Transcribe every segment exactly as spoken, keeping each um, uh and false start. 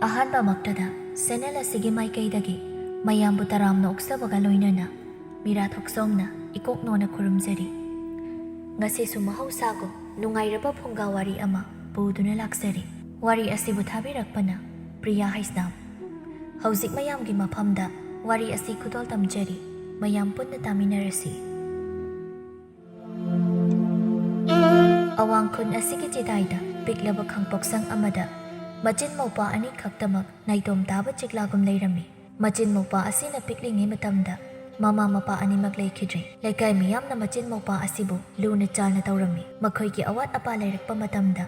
ꯑꯍꯥꯟꯕꯃꯛꯇꯗ channel ꯑꯁꯤꯒꯤ ꯃꯥꯏꯀꯩꯗꯒꯤ ꯃꯌꯥꯝꯕꯨ ꯇꯔꯥꯝꯅ ꯑꯣꯛꯆꯕꯒ ꯂꯣꯏꯅꯅ ꯃꯤꯔꯥ ꯊꯣꯛꯆꯣꯝꯅ ꯏꯀꯣꯛ ꯅꯣꯟꯅ ꯈꯨꯔꯨꯝꯖꯔꯤ꯫ ꯉꯁꯤꯁꯨ ꯃꯍꯧꯁꯥꯒꯨꯝ ꯅꯨꯡꯉꯥꯏꯔꯕ ꯐꯨꯡꯒꯥ ꯋꯥꯔꯤ ꯑꯃ ꯄꯨꯗꯨꯅ ꯂꯥꯛꯆꯔꯤ꯫ ꯋꯥꯔꯤ ꯑꯁꯤꯕꯨ ꯊꯥꯕꯤꯔꯛꯄꯅ ꯄ꯭ꯔꯤꯌꯥ ꯍꯩꯁꯅꯥꯝ꯫ ꯍꯧꯖꯤꯛ ꯃꯌꯥꯝꯒꯤ ꯃꯐꯝꯗ ꯋꯥꯔꯤ ꯑꯁꯤ ꯈꯨꯗꯣꯜ ꯇꯝꯖꯔꯤ꯫ ꯃꯌꯥꯝ ꯄꯨꯟꯅ ꯇꯥꯃꯤꯟꯅꯔꯁꯤ꯫ ꯑꯋꯥꯡ ꯈꯨꯟ ꯑꯁꯤꯒꯤ ꯆꯤꯗꯥꯏꯗ ꯄꯤꯛꯂꯕ ꯈꯥꯡꯄꯣꯛꯁꯪ ꯑꯃꯗ ꯃꯆꯤꯟ ꯃꯧꯄꯥ ꯑꯅꯤ ꯈꯛꯇꯃꯛ ꯅꯥꯏꯇꯣꯝ ꯇꯥꯕ ꯆꯤꯛꯂꯥꯒꯨꯝ ꯂꯩꯔꯝꯃꯤ꯫ ꯃꯆꯤꯟ ꯃꯧꯄꯥ ꯑꯁꯤꯅ ꯄꯤꯛꯂꯤꯉꯩ ꯃꯇꯝꯗ ꯃꯃꯥ ꯃꯄꯥ ꯑꯅꯤꯃꯛ ꯂꯩꯈꯤꯗ꯭ꯔꯦ꯫ ꯂꯩꯀꯥꯏ ꯃꯤꯌꯥꯝꯅ ꯃꯆꯤꯟ ꯃꯧꯄꯥ ꯑꯁꯤꯕꯨ ꯂꯨꯅ ꯆꯥꯟꯅ ꯇꯧꯔꯝꯃꯤ꯫ ꯃꯈꯣꯏꯒꯤ ꯑꯋꯥꯠ ꯑꯄꯥ ꯂꯩꯔꯛꯄ ꯃꯇꯝꯗ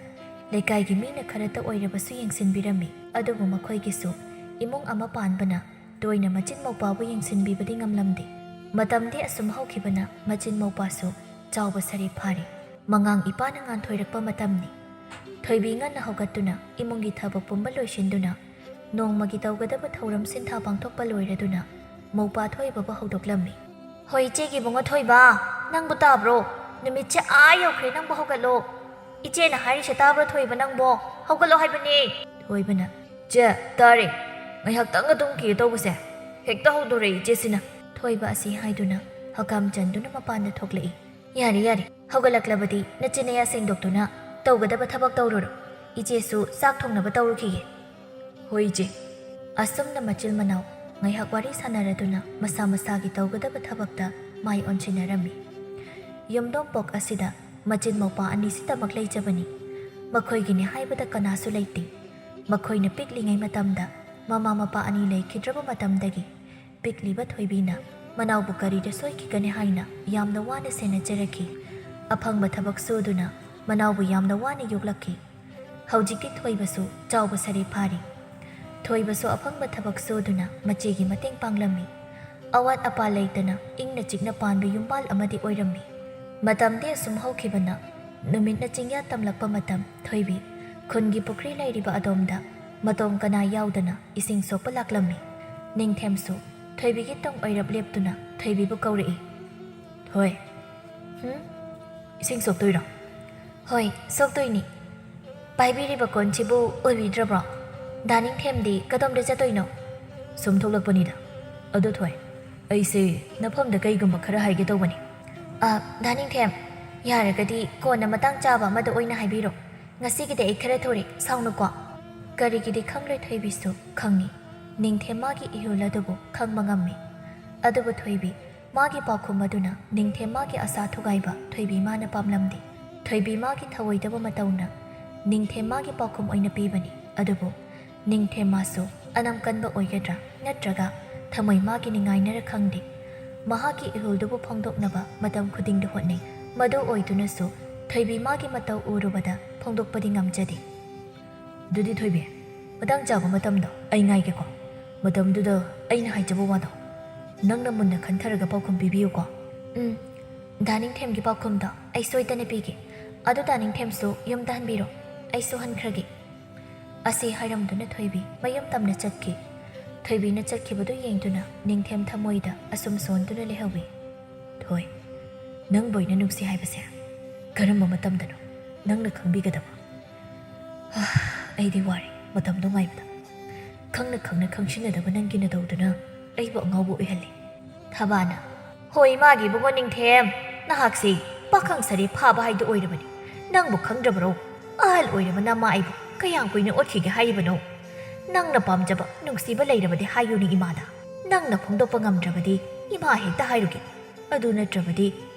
ꯂꯩꯀꯥꯏꯒꯤ ꯃꯤꯅ ꯈꯔꯇ ꯑꯣꯏꯔꯕꯁꯨ ꯌꯦꯡꯁꯤꯟꯕꯤꯔꯝꯃꯤ꯫ ꯑꯗꯨꯕꯨ ꯃꯈꯣꯏꯒꯤꯁꯨ ꯏꯃꯨꯡ ꯑꯃ ꯄꯥꯟꯕꯅ ꯇꯣꯏꯅ ꯃꯆꯤꯟ ꯃꯧꯄꯥꯕꯨ ꯌꯦꯡꯁꯤꯟꯕꯤꯕꯗꯤ ꯉꯝꯂꯝꯗꯦ꯫ ꯃꯇꯝꯗꯤ ꯑꯁꯨꯝ ꯍꯧꯈꯤꯕꯅ ꯃꯆꯤꯟ ꯃꯧꯄꯥꯁꯨ ꯆꯥꯎꯕ ꯁꯔꯦ ꯐꯥꯔꯦ꯫ ꯃꯉꯥꯡ ꯏꯄꯥꯅ ꯉꯥꯟꯊꯣꯏꯔꯛꯄ ꯃꯇꯝꯅꯤ꯫ ꯊꯣꯏꯕꯤ ꯉꯟꯅ ꯍꯧꯒꯠꯇꯨꯅ ꯏꯃꯨꯡꯒꯤ ꯊꯕꯛ ꯄꯨꯝꯕ ꯂꯣꯏꯁꯤꯟꯗꯨꯅ ꯅꯣꯡꯃꯒꯤ ꯇꯧꯒꯗꯕ ꯊꯧꯔꯝ ꯁꯤꯟꯊꯥ ꯄꯥꯡꯊꯣꯛꯄ ꯂꯣꯏꯔꯗꯨꯅ ꯃꯧꯄꯥ ꯊꯣꯏꯕꯕꯨ ꯍꯧꯗꯣꯛꯂꯝꯃꯤ꯫ "ꯍꯣꯏ, ꯏꯆꯦꯒꯤ ꯏꯕꯨꯡꯉꯣ ꯊꯣꯏꯕ, ꯅꯪꯕꯨ ꯇꯥꯕ꯭ꯔꯣ? ꯅꯨꯃꯤꯠꯁꯦ ꯑꯥ ꯌꯧꯈ꯭ꯔꯦ, ꯅꯪꯕꯨ ꯍꯧꯒꯠꯂꯣ꯫ ꯏꯆꯦꯅ ꯍꯥꯏꯔꯤꯁꯦ ꯇꯥꯕ꯭ꯔꯣ ꯊꯣꯏꯕ, ꯅꯪꯕꯣ? ꯍꯧꯒꯠꯂꯣ ꯍꯥꯏꯕꯅꯦ!" ꯊꯣꯏꯕꯅ, "ꯆꯦ, ꯇꯥꯔꯦ꯫ ꯉꯥꯏꯍꯥꯛꯇꯪ ꯑꯗꯨꯝ ꯀꯩꯅꯣ ꯇꯧꯕꯁꯦ ꯍꯦꯛꯇ ꯍꯧꯗꯣꯔꯛꯏ ꯏꯆꯦꯁꯤꯅ꯫" ꯊꯣꯏꯕ ꯑꯁꯤ ꯍꯥꯏꯗꯨꯅ ꯍꯀꯥꯝ ꯆꯟꯗꯨꯅ ꯃꯄꯥꯟꯗ ꯊꯣꯛꯂꯛꯏ꯫ "ꯌꯥꯔꯦ, ꯌꯥꯔꯦ, ꯍꯧꯒꯠꯂꯛꯂꯕꯗꯤ ꯅꯆꯤꯟ ꯅꯌꯥ ꯁꯦꯡꯗꯣꯛꯇꯨꯅ ꯇꯧꯒꯗꯕ ꯊꯕꯛ ꯇꯧꯔꯨꯔꯣ꯫ ꯏꯆꯦꯁꯨ ꯆꯥꯛ ꯊꯣꯡꯅꯕ ꯇꯧꯔꯨꯈꯤꯒꯦ꯫" "ꯍꯣꯏ, ꯏꯆꯦ꯫" ꯑꯁꯨꯝꯅ ꯃꯆꯤꯜ ꯃꯅꯥꯎ ꯉꯥꯏꯍꯥꯛ ꯋꯥꯔꯤ ꯁꯥꯟꯅꯔꯗꯨꯅ ꯃꯁꯥ ꯃꯁꯥꯒꯤ ꯇꯧꯒꯗꯕ ꯊꯕꯛꯇ ꯃꯥꯏ ꯑꯣꯟꯁꯤꯟꯅꯔꯝꯃꯤ꯫ ꯌꯨꯝꯗꯣꯡꯄꯣꯛ ꯑꯁꯤꯗ ꯃꯆꯤꯟ ꯃꯧꯄꯥ ꯑꯅꯤꯁꯤꯗꯃꯛ ꯂꯩꯖꯕꯅꯤ꯫ ꯃꯈꯣꯏꯒꯤꯅꯤ ꯍꯥꯏꯕꯗ ꯀꯅꯥꯁꯨ ꯂꯩꯇꯦ꯫ ꯃꯈꯣꯏꯅ ꯄꯤꯛꯂꯤꯉꯩ ꯃꯇꯝꯗ ꯃꯃꯥ ꯃꯄꯥ ꯑꯅꯤ ꯂꯩꯈꯤꯗ꯭ꯔꯕ ꯃꯇꯝꯗꯒꯤ ꯄꯤꯛꯂꯤꯕ ꯊꯣꯏꯕꯤꯅ ꯃꯅꯥꯎꯕꯨ ꯀꯔꯤꯗ ꯁꯣꯏꯈꯤꯒꯅꯤ ꯍꯥꯏꯅ ꯌꯥꯝꯅ ꯋꯥꯅ ꯁꯦꯟꯅꯖꯔꯛꯈꯤ꯫ ꯑꯐꯪꯕ ꯊꯕꯛ ꯁꯨꯗꯨꯅ ꯃꯅꯥꯎꯕꯨ ꯌꯥꯝꯅ ꯋꯥꯅ ꯌꯣꯛꯂꯛꯈꯤ꯫ ꯍꯧꯖꯤꯛꯇꯤ ꯊꯣꯏꯕꯁꯨ ꯆꯥꯎꯕ ꯁꯔꯦ ꯐꯥꯔꯤ꯫ ꯊꯣꯏꯕꯁꯨ ꯑꯐꯪꯕ ꯊꯕꯛ ꯁꯨꯗꯨꯅ ꯃꯆꯦꯒꯤ ꯃꯇꯦꯡ ꯄꯥꯡꯂꯝꯃꯤ꯫ ꯑꯋꯥꯠ ꯑꯄꯥ ꯂꯩꯇꯅ ꯏꯪꯅ ꯆꯤꯛꯅ ꯄꯥꯟꯕ ꯌꯨꯝꯕꯥꯜ ꯑꯃꯗꯤ ꯑꯣꯏꯔꯝꯃꯤ꯫ ꯃꯇꯝꯗꯤ ꯑꯁꯨꯝ ꯍꯧꯈꯤꯕꯅ ꯅꯨꯃꯤꯠꯅ ꯆꯤꯡꯌꯥ ꯇꯝꯂꯛꯄ ꯃꯇꯝ ꯊꯣꯏꯕꯤ ꯈꯨꯟꯒꯤ ꯄꯨꯈ꯭ꯔꯤ ꯂꯩꯔꯤꯕ ꯑꯗꯣꯝꯗ ꯃꯇꯣꯝ ꯀꯅꯥ ꯌꯥꯎꯗꯅ ꯏꯁꯤꯡ ꯁꯣꯛꯄ ꯂꯥꯛꯂꯝꯃꯤ꯫ ꯅꯤꯡꯊꯦꯝꯁꯨ ꯊꯣꯏꯕꯤꯒꯤ ꯇꯨꯡ ꯑꯣꯏꯔꯞ ꯂꯦꯞꯇꯨꯅ ꯊꯣꯏꯕꯤꯕꯨ ꯀꯧꯔꯛꯏ꯫ "ꯊꯣꯏ꯫" "ꯍꯨꯝ? ꯏꯁꯤꯡ ꯁꯣꯛꯇꯣꯏꯔꯣ?" "ꯍꯣꯏ, ꯁꯣꯛꯇꯣꯏꯅꯤ꯫ ꯄꯥꯏꯕꯤꯔꯤꯕ ꯀꯣꯟꯁꯤꯕꯨ ꯎꯕꯤꯗ꯭ꯔꯕ꯭ꯔꯣ?" ꯗꯥ ꯅꯤꯡꯊꯦꯝꯗꯤ ꯀꯗꯣꯝꯗ ꯆꯠꯇꯣꯏꯅꯣ? ꯁꯨꯝ ꯊꯣꯛꯂꯛꯄꯅꯤꯗ꯫ ꯑꯗꯣ ꯊꯣꯏ, ꯑꯩꯁꯦ ꯅꯐꯝꯗ ꯀꯩꯒꯨꯝꯕ ꯈꯔ ꯍꯥꯏꯒꯦ ꯇꯧꯕꯅꯤ꯫ ꯑ, ꯗꯥ ꯅꯤꯡꯊꯦꯝ, ꯌꯥꯔꯒꯗꯤ ꯀꯣꯟꯅ ꯃꯇꯥꯡ ꯆꯥꯕ ꯑꯃꯗ ꯑꯣꯏꯅ ꯍꯥꯏꯕꯤꯔꯣ꯫ ꯉꯁꯤꯒꯤꯗꯤ ꯑꯩ ꯈꯔ ꯊꯨꯔꯦ, ꯁꯥꯎꯅꯨꯀꯣ꯫ ꯀꯔꯤꯒꯤꯗꯤ ꯈꯪꯂꯣꯏ ꯊꯣꯏꯕꯤꯁꯨ ꯈꯪꯏ꯫ ꯅꯤꯡꯊꯦꯝ ꯃꯥꯒꯤ ꯏꯍꯨꯜ ꯑꯗꯨꯕꯨ ꯈꯪꯕ ꯉꯝꯃꯤ꯫ ꯑꯗꯨꯕꯨ ꯊꯣꯏꯕꯤ ꯃꯥꯒꯤ ꯄꯥꯎꯈꯨꯝ ꯑꯗꯨꯅ ꯅꯤꯡꯊꯦꯝ ꯃꯥꯒꯤ ꯑꯁꯥ ꯊꯨꯒꯥꯏꯕ ꯊꯣꯏꯕꯤ ꯃꯥꯅ ꯄꯥꯝꯂꯝꯗꯦ꯫ ꯊꯣꯏꯕꯤ ꯃꯥꯒꯤ ꯊꯧꯑꯣꯏꯗꯕ ꯃꯇꯧꯅ ꯅꯤꯡꯊꯦꯝ ꯃꯥꯒꯤ ꯄꯥꯎꯈꯨꯝ ꯑꯣꯏꯅ ꯄꯤꯕꯅꯤ꯫ ꯑꯗꯨꯕꯨ ꯅꯤꯡꯊꯦꯝ ꯃꯥꯁꯨ ꯑꯅꯝ ꯀꯟꯕ ꯑꯣꯏꯒꯗ꯭ꯔꯥ ꯅꯠꯇ꯭ꯔꯒ ꯊꯃꯣꯏ ꯃꯥꯒꯤ ꯅꯤꯡꯉꯥꯏꯅꯔ ꯈꯪꯗꯦ꯫ ꯃꯍꯥꯛꯀꯤ ꯏꯍꯨꯜꯗꯨꯕꯨ ꯐꯣꯡꯗꯣꯛꯅꯕ ꯃꯇꯝ ꯈꯨꯗꯤꯡꯗ ꯍꯣꯠꯅꯩ꯫ ꯃꯗꯨ ꯑꯣꯏꯗꯨꯅꯁꯨ ꯊꯣꯏꯕꯤ ꯃꯥꯒꯤ ꯃꯇꯧ ꯎꯔꯨꯕꯗ ꯐꯣꯡꯗꯣꯛꯄꯗꯤ ꯉꯝꯖꯗꯦ꯫ ꯑꯗꯨꯗꯤ ꯊꯣꯏꯕꯤ, ꯃꯇꯥꯡ ꯆꯥꯕ ꯃꯇꯝꯗꯣ ꯑꯩ ꯉꯥꯏꯒꯦꯀꯣ꯫ ꯃꯇꯝꯗꯨꯗ ꯑꯩꯅ ꯍꯥꯏꯖꯕ ꯋꯥꯗꯣ ꯅꯪꯅ ꯃꯨꯟꯅ ꯈꯟꯊꯔꯒ ꯄꯥꯎꯈꯨꯝ ꯄꯤꯕꯤꯌꯨꯀꯣ꯫ ꯎꯝ, ꯗꯥ ꯅꯤꯡꯊꯦꯝꯒꯤ ꯄꯥꯎꯈꯨꯝꯗꯣ ꯑꯩ ꯁꯣꯏꯗꯅ ꯄꯤꯒꯦ꯫ ꯑꯗꯨ ꯗꯥ ꯅꯤꯡꯊꯦꯝꯁꯨ ꯌꯨꯝꯗ ꯍꯟꯕꯤꯔꯣ, ꯑꯩꯁꯨ ꯍꯟꯈ꯭ꯔꯒꯦ꯫ ꯑꯁꯤ ꯍꯥꯏꯔꯝꯗꯨꯅ ꯊꯣꯏꯕꯤ ꯃꯌꯨꯝ ꯇꯝꯅ ꯆꯠꯈꯤ꯫ ꯊꯣꯏꯕꯤꯅ ꯆꯠꯈꯤꯕꯗꯨ ꯌꯦꯡꯗꯨꯅ ꯅꯤꯡꯊꯦꯝ ꯊꯃꯣꯏꯗ ꯑꯁꯨꯝ ꯁꯣꯟꯗꯨꯅ ꯂꯩꯍꯧꯏ꯫ ꯊꯣꯏ, ꯅꯪꯕꯨ ꯑꯩꯅ ꯅꯨꯡꯁꯤ ꯍꯥꯏꯕꯁꯦ ꯀꯔꯝꯕ ꯃꯇꯝꯗꯅꯣ ꯅꯪꯅ ꯈꯪꯕꯤꯒꯗꯕ? ꯍꯥ, ꯑꯩꯗꯤ ꯋꯥꯔꯦ ꯃꯇꯝꯗꯣ ꯉꯥꯏꯕꯗ꯫ ꯈꯪꯅ ꯈꯪꯅ ꯈꯪꯁꯤꯟꯅꯗꯕ ꯅꯪꯒꯤ ꯅꯇꯧꯗꯨꯅ ꯑꯩꯕꯨ ꯑꯉꯥꯎꯕ ꯑꯣꯏꯍꯜꯂꯤ꯫ ꯊꯕꯥꯅ, ꯍꯣꯏ, ꯏꯃꯥꯒꯤ ꯏꯕꯨꯡꯉꯣ ꯅꯤꯡꯊꯦꯝ, ꯅꯍꯥꯛꯁꯤ ꯄꯥꯈꯪ ꯁꯥꯔꯤ ꯐꯥꯕ ꯍꯥꯏꯗꯨ ꯑꯣꯏꯔꯕꯅꯤ꯫ ꯅꯪꯕꯨ ꯈꯪꯗ꯭ꯔꯕꯔꯣ? ꯑꯍꯜ ꯑꯣꯏꯔꯕ ꯅꯃꯥ ꯑꯩꯕꯨ ꯀꯌꯥꯝ ꯀꯨꯏꯅ ꯑꯣꯠꯈꯤꯒꯦ ꯍꯥꯏꯔꯤꯕꯅꯣ? ꯅꯪꯅ ꯄꯥꯝꯖꯕ ꯅꯨꯡꯁꯤꯕ ꯂꯩꯔꯕꯗꯤ ꯍꯥꯏꯌꯨꯅꯦ ꯏꯃꯥꯗ꯫ ꯅꯪꯅ ꯐꯣꯡꯗꯣꯛꯄ ꯉꯝꯗ꯭ꯔꯕꯗꯤ ꯏꯃꯥ ꯍꯦꯛꯇ ꯍꯥꯏꯔꯨꯒꯦ꯫ ꯑꯗꯨ ꯅꯠꯇ꯭ꯔꯕꯗꯤ